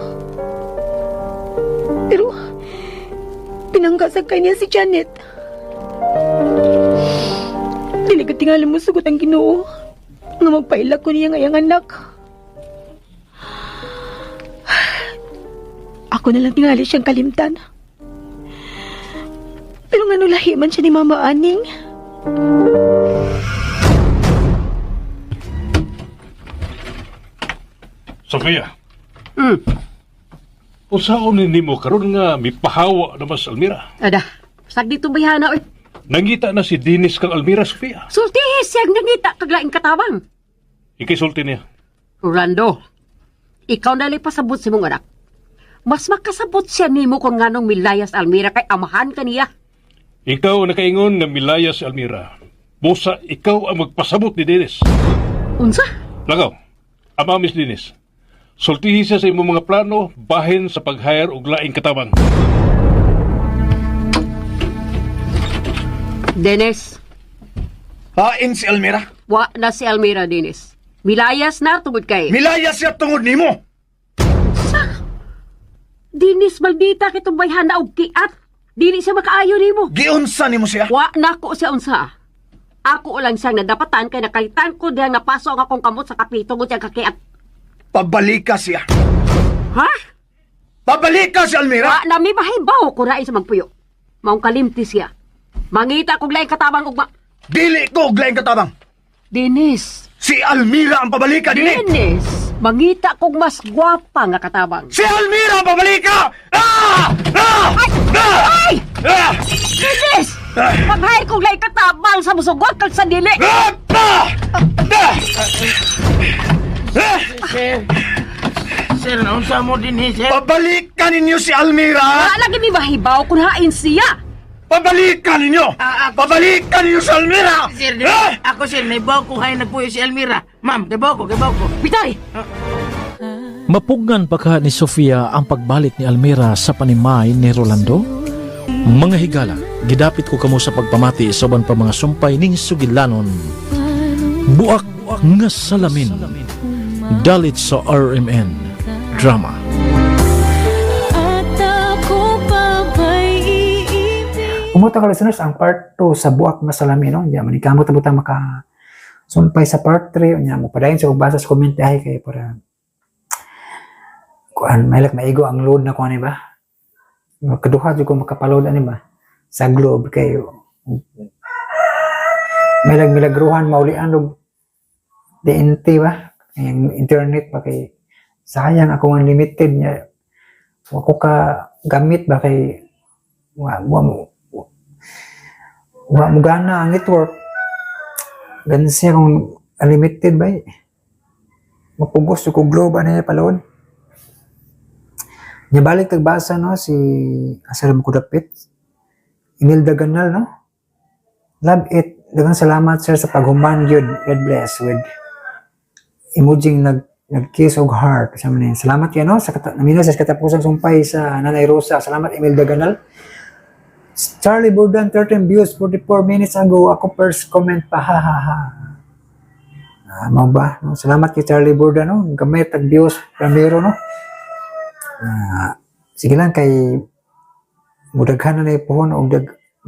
Pero, pinanggasag kay niya si Janet. Dili ko tingali mo sugot ang Ginoo nga magpaila ko niya ngayang anak. Ako na lang tingali siyang kalimtan. Pero nga lahi man siya ni Mama Aning. Sofia. Unsaon ni nimo karon nga mipahawa naman sa Almira? Ada, sag dito bayhana oy. Nangita na si Dennis kang Almira, Sofia. Sultihi siyang nangita kag laing katabang. Ikisulti niya. Rolando, ikaw na lang pasabot sa mong anak. Mas makasabot siya nimo kung nganong milayas Almira kay amahan kaniya. Ikaw ang nakaingon nga milaya si Almira. Busa, ikaw ang magpasabot ni Dennis. Unsa? Lagaw, ama Miss Dennis. Sultihi siya sa imong mga plano bahin sa pag-hire og laing katabang. Dennis, Hain si Almira! wa na si Almira, Dennis. Milayas na tungod kay. Milaya siya tungod nimo! Sa? Dennis, maldita kitong bayhana og kiat. Dili siya makaayo nimo. Giunsa nimo siya! Wa na ko siya unsa. Ako lang siyang nadapatan kay nakalitan ko dihang napaso ang akong kamot sa kape tungod siyang kakiat. Pabalika siya! Ha? Pabalika si Almira! Wa na mi mahibaw ko rain sa magpuyo. Maong kalimti siya. Mangita kog laing katabang ugma. Dili ko og laing katabang! Dennis, Si Almira ang pabalika dinhi! Dennis, mangita kog mas gwapa nga katabang. Si Almira ang pabalika! Ah! Ah! Ah! Ay! Ah! Dennis! Mag-hire kog laing katabang sa musugot kag sa dili. Ah! Ah! Ah! Ah! Sir. Sir, naunsa mo din eh, sir. Pabalika ninyo si Almira! Wa lagi mi mahibaw kun hain siya. Pabalika ninyo! Ah, ako- Pabalika ninyo si Almira! Sir, di Ah! ako sir, naibaw ko hay nagpuyo si Almira. Ma'am, kibaw ko, kibaw ko. Bitay! Mapugnan pa ka ni Sofia ang pagbalik ni Almira sa panimay ni Rolando? Mga higala, gidapit ko kamo sa pagpamati sa uban pa mga sumpay ning sugilanon. Buak nga salamin. Dalit sa RMN Drama. At ako pa ba'y Kumusta ka, listeners, ang part 2 sa Buak nga Salamin, no? Diya, manikamot na butang maka sumpay sa part 3. Unya, mo padayon sa pagbasa sa comment ay kay para kuan mailak maigo ang load na kuan ba? Makaduha jud ko makapaload ani ba sa Globe kay may milagruhan maulian og TNT ba, ang internet ba, kay sayang ako ang limited niya, wa ko ka gamit ba, kay wa mo gana ang network. Ganun siya kung unlimited ba eh. Mapugos ko Globe ano niya palod niya. Balik tagbasa, no? Si asa mo ko dapit, Imelda Ganal, no? "Love it. Daghang salamat, sir, sa paghuman gyud. God bless," with emoji nag-kiss og heart. Sa man. Salamat kayo, no? Sa namino sa katapusang sumpay sa Nanay Rosa. Salamat, Imelda Ganal. Charlie Burdan, 13 views, 44 minutes ago. Ako first comment pa, ha ha ha. Ah, mao ba? No? Salamat kay Charlie Burdan, no? Gamay tag views, primero, no? Ah, sige lang kay mudaghan na na puhon og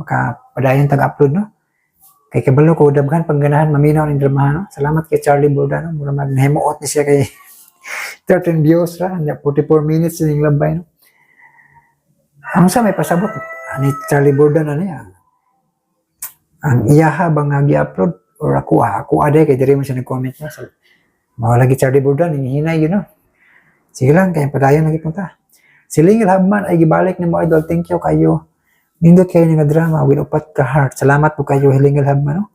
makapadayon tag upload, no? Kay kabalo ko daghan pangganahan maminaw ning dramahan, no? Salamat kay Charlie Burdan, no? Mura mag nahimuot ni siya kay 13 views ra, 44 minutes ning labay, no? Ang sa may pasabot ani Charlie Burdan, ano ya? Ang iyaha ba nga gi-upload or ako, ah, ako aday kay diri man siya nag-comment, no? So, mao lagi Charlie Burdan hinay yun, no? Sige lang kay padayon lagi punta. Si Lingil Habman ay gibalik ni mo, idol. Thank you kayo. Nindot kayo nga drama with upat ka heart. Salamat po kayo, Hilingil Habman, no?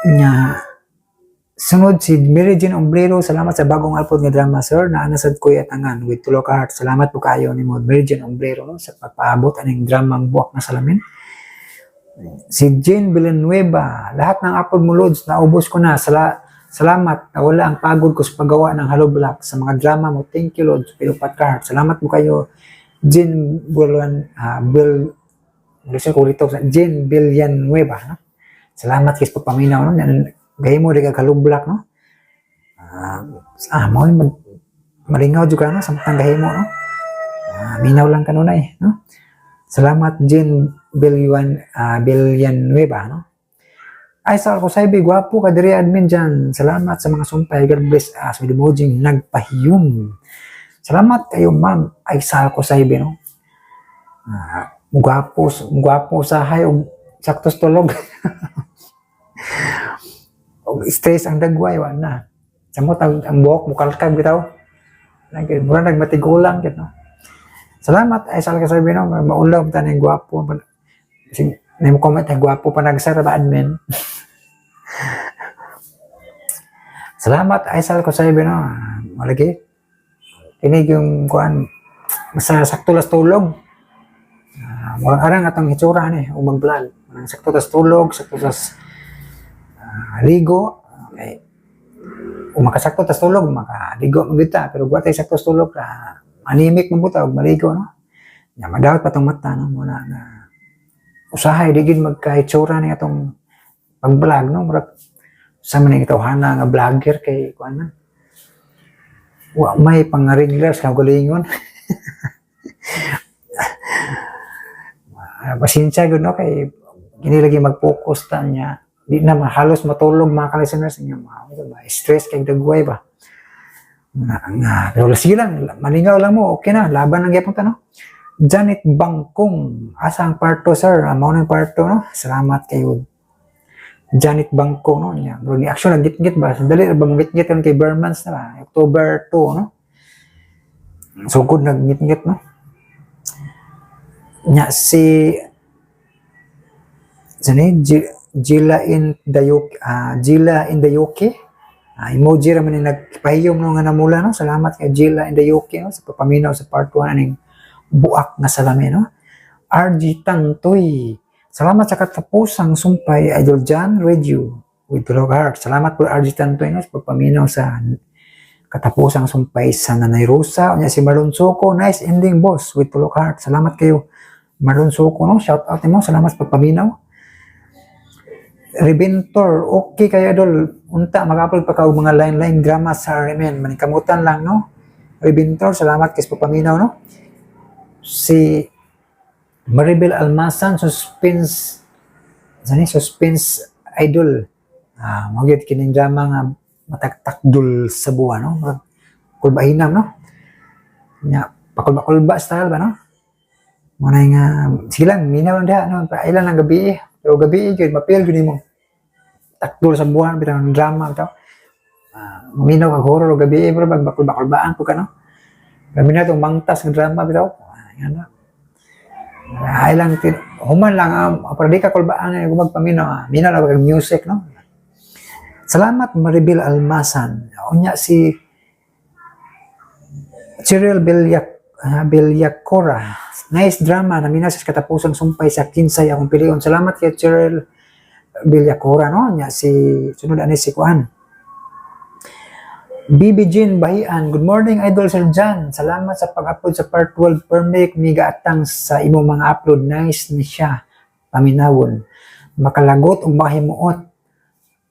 Nya sunod si Mary Jane Ombrero, "Salamat sa bagong upload nga drama, sir. Naana sad ko atangan," with tulo ka heart. Salamat po kayo nimo, Mary Jane Ombrero, no, sa pagpaabot aning dramang Buwak na Salamin. Si Jane Villanueva, "Lahat ng upload mo, Lods, naubos ko na. Salamat, nawala ang pagod ko sa paggawa ng hollow block sa mga drama mo. Thank you, Lods." Pero upat ka heart. Salamat po kayo, Jane Bulan, Bill, gusto ko ulit Jane Villanueva, no? Salamat kay sa pagpaminaw, no? Gaya mo, di ka hollow block, no? Ah, mo malingaw jud ka, no? Samtang gahimo, no? Ah, minaw lang kanunay, no? Salamat, Jane Villanueva, no? Ay, sa ako sabi, "Gwapo ka diri, admin dyan. Salamat sa mga sumpay. God bless us," with emoji nagpahiyom. Salamat kayo, ma'am. Ay, sa ako sabi, no? Ah, mugwapo, mugwapo sa hay og saktos tulog. Og stress ang dagway, wa na. Samot ang buhok mukalkag bitaw. Nag mura nagmatigulang gid, no? Salamat ay sa sabi, no, maulaw ta ning gwapo. Sige, may mo comment ay gwapo pa nagsara ba, admin. Salamat ay sa sabi, no. Malagi. Kini yung kuan basta sakto las tulog. Murang arang atong hitsura ni ug mag-vlog. Murang sakto tas tulog, sakto tas ligo. Okay. Kung makasakto tas tulog, makaligo man gyud ta. Pero wa tay sakto tas tulog, anemic man buta og maligo, no. Nya madawat pa tong mata, no, muna na usahay di gid magka-hitsura ni atong pag-vlog, no. Murag sa man ning tawhana nga vlogger kay kuan man. Wa may pang-regular sa kaugalingon. Ah, pasensya gud, no, kay kini lagi mag-focus ta niya. Di na halos matulog mga ka-listeners niya, mga ba, stress kay dagway ba. Nga, nga, pero sige lang, malingaw lang mo, okay na, laban lang gyapon ta, no. Janet Bangkong, "Asa ang part 2, sir?" Ah, mao nang part 2, no. Salamat kayo. Janet Bangkong, no, niya. Bro, ni action nagitgit ba? Sandali ra ba mangitngit karon kay Bermans na ba? October 2, no. Sugod nagngitngit, no. Nya si sani Gila in the UK, Gila in the UK. Ah, emoji ra man ni nagpahiyom, no, nga namula, no. Salamat kay Gila in the UK, no, sa pagpaminaw sa part 1 aning Buak nga Salamin, no. RG Tantoy. "Salamat sa katapusang sumpay, Idol John Radio," with tulo ka heart. Salamat po, RG Tantoy, no, sa pagpaminaw sa katapusang sumpay sa Nanay Rosa. Unya si Marlon Soco, "Nice ending, boss," with tulo ka heart. Salamat kayo, Marlon Soco, no. Shout out nimo. Salamat sa pagpaminaw. Reventor, "Okay kayo, idol. Unta mag-upload pa ka og mga line-line drama sa RMN. Maningkamutan lang, no." Reventor, salamat kay sa pagpaminaw, no. Si Maribel Almasan, suspense sani, suspense idol. Ah, mao gyud kining drama nga mataktakdol sa buwan, no? Murag kulbahinam, no? Nya pakulba-kulba style ba, no? Mo na nga sige lang minaw lang diha, no? Ilan lang gabi eh. Pero gabi eh, gyud mapil gyud nimo. Takdol sa buwan bitaw ng drama bitaw. Ah, maminaw kag horror og gabi eh, pero magbakulba-kulbaan ko ka, no? Grabe na itong mangtas ng drama bitaw. Ah, yan na. Ay lang, human lang, para di ka kulbaan, ay magpaminaw, minaw lang kag music, no? Salamat, Maribel Almasan. Unya si Cyril Villacora. Nice drama, naminaw sa katapusang sumpay sa kinsay akong pilion. Salamat kay Cyril Villacora, no? Nya si, sunod ani si Kuan. BB Jean Bahian, good morning, Idol Sir John. Salamat sa pag-upload sa part 12 per make migaatang sa imong mga upload. Nice ni siya. Paminawon. Makalagot ug mahimuot.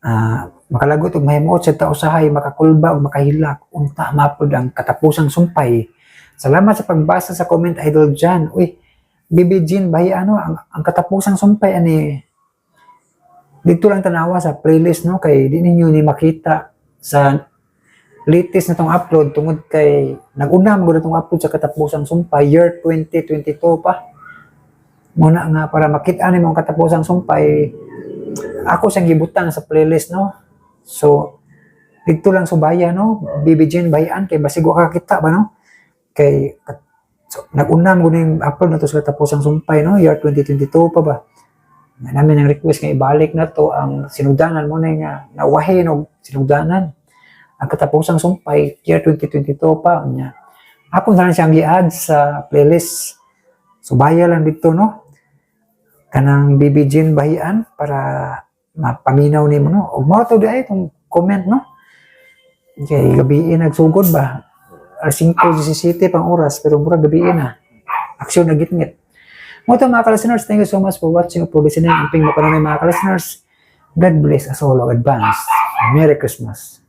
Ah, makalagot ug mahimuot sa tao usahay, makakulba ug makahilak unta ma-upload ang katapusang sumpay. Salamat sa pagbasa sa comment, Idol John. Uy, BB Jean Bahian, no, ang katapusang sumpay ani dito lang tanawa sa playlist, no, kay di ninyo ni makita sa latest na tong upload tungod kay nag-una man gud tong upload sa katapusang sumpay year 2022 pa. Muna nga para makita nimo ang katapusang sumpay, ako siyang gibutang sa playlist, no? So dito lang subaya, no, BB Jean Bayan, kay basig wa ka kita ba, no? Kay so, nag-una man gud yung upload na to sa katapusang sumpay, no, year 2022 pa ba. Nga namin ang request nga ibalik na to ang sinugdanan mo na nga nawahin og sinugdanan ang katapusang sumpay year 2022 pa niya. Ako na lang siyang gi-add sa playlist. Subaya lang dito, no, kanang BB Jean Bahian, para mapaminaw nimo, no? Ug mao to di ay itong comment, no? Kay gabi nagsugod ba, alas 5:17 pang oras, pero murag gabi na aksyon na gitngit mo to, mga ka-listeners. Thank you so much for watching or for listening. Amping mo mga ka-listeners. God bless us all in advance. Merry Christmas.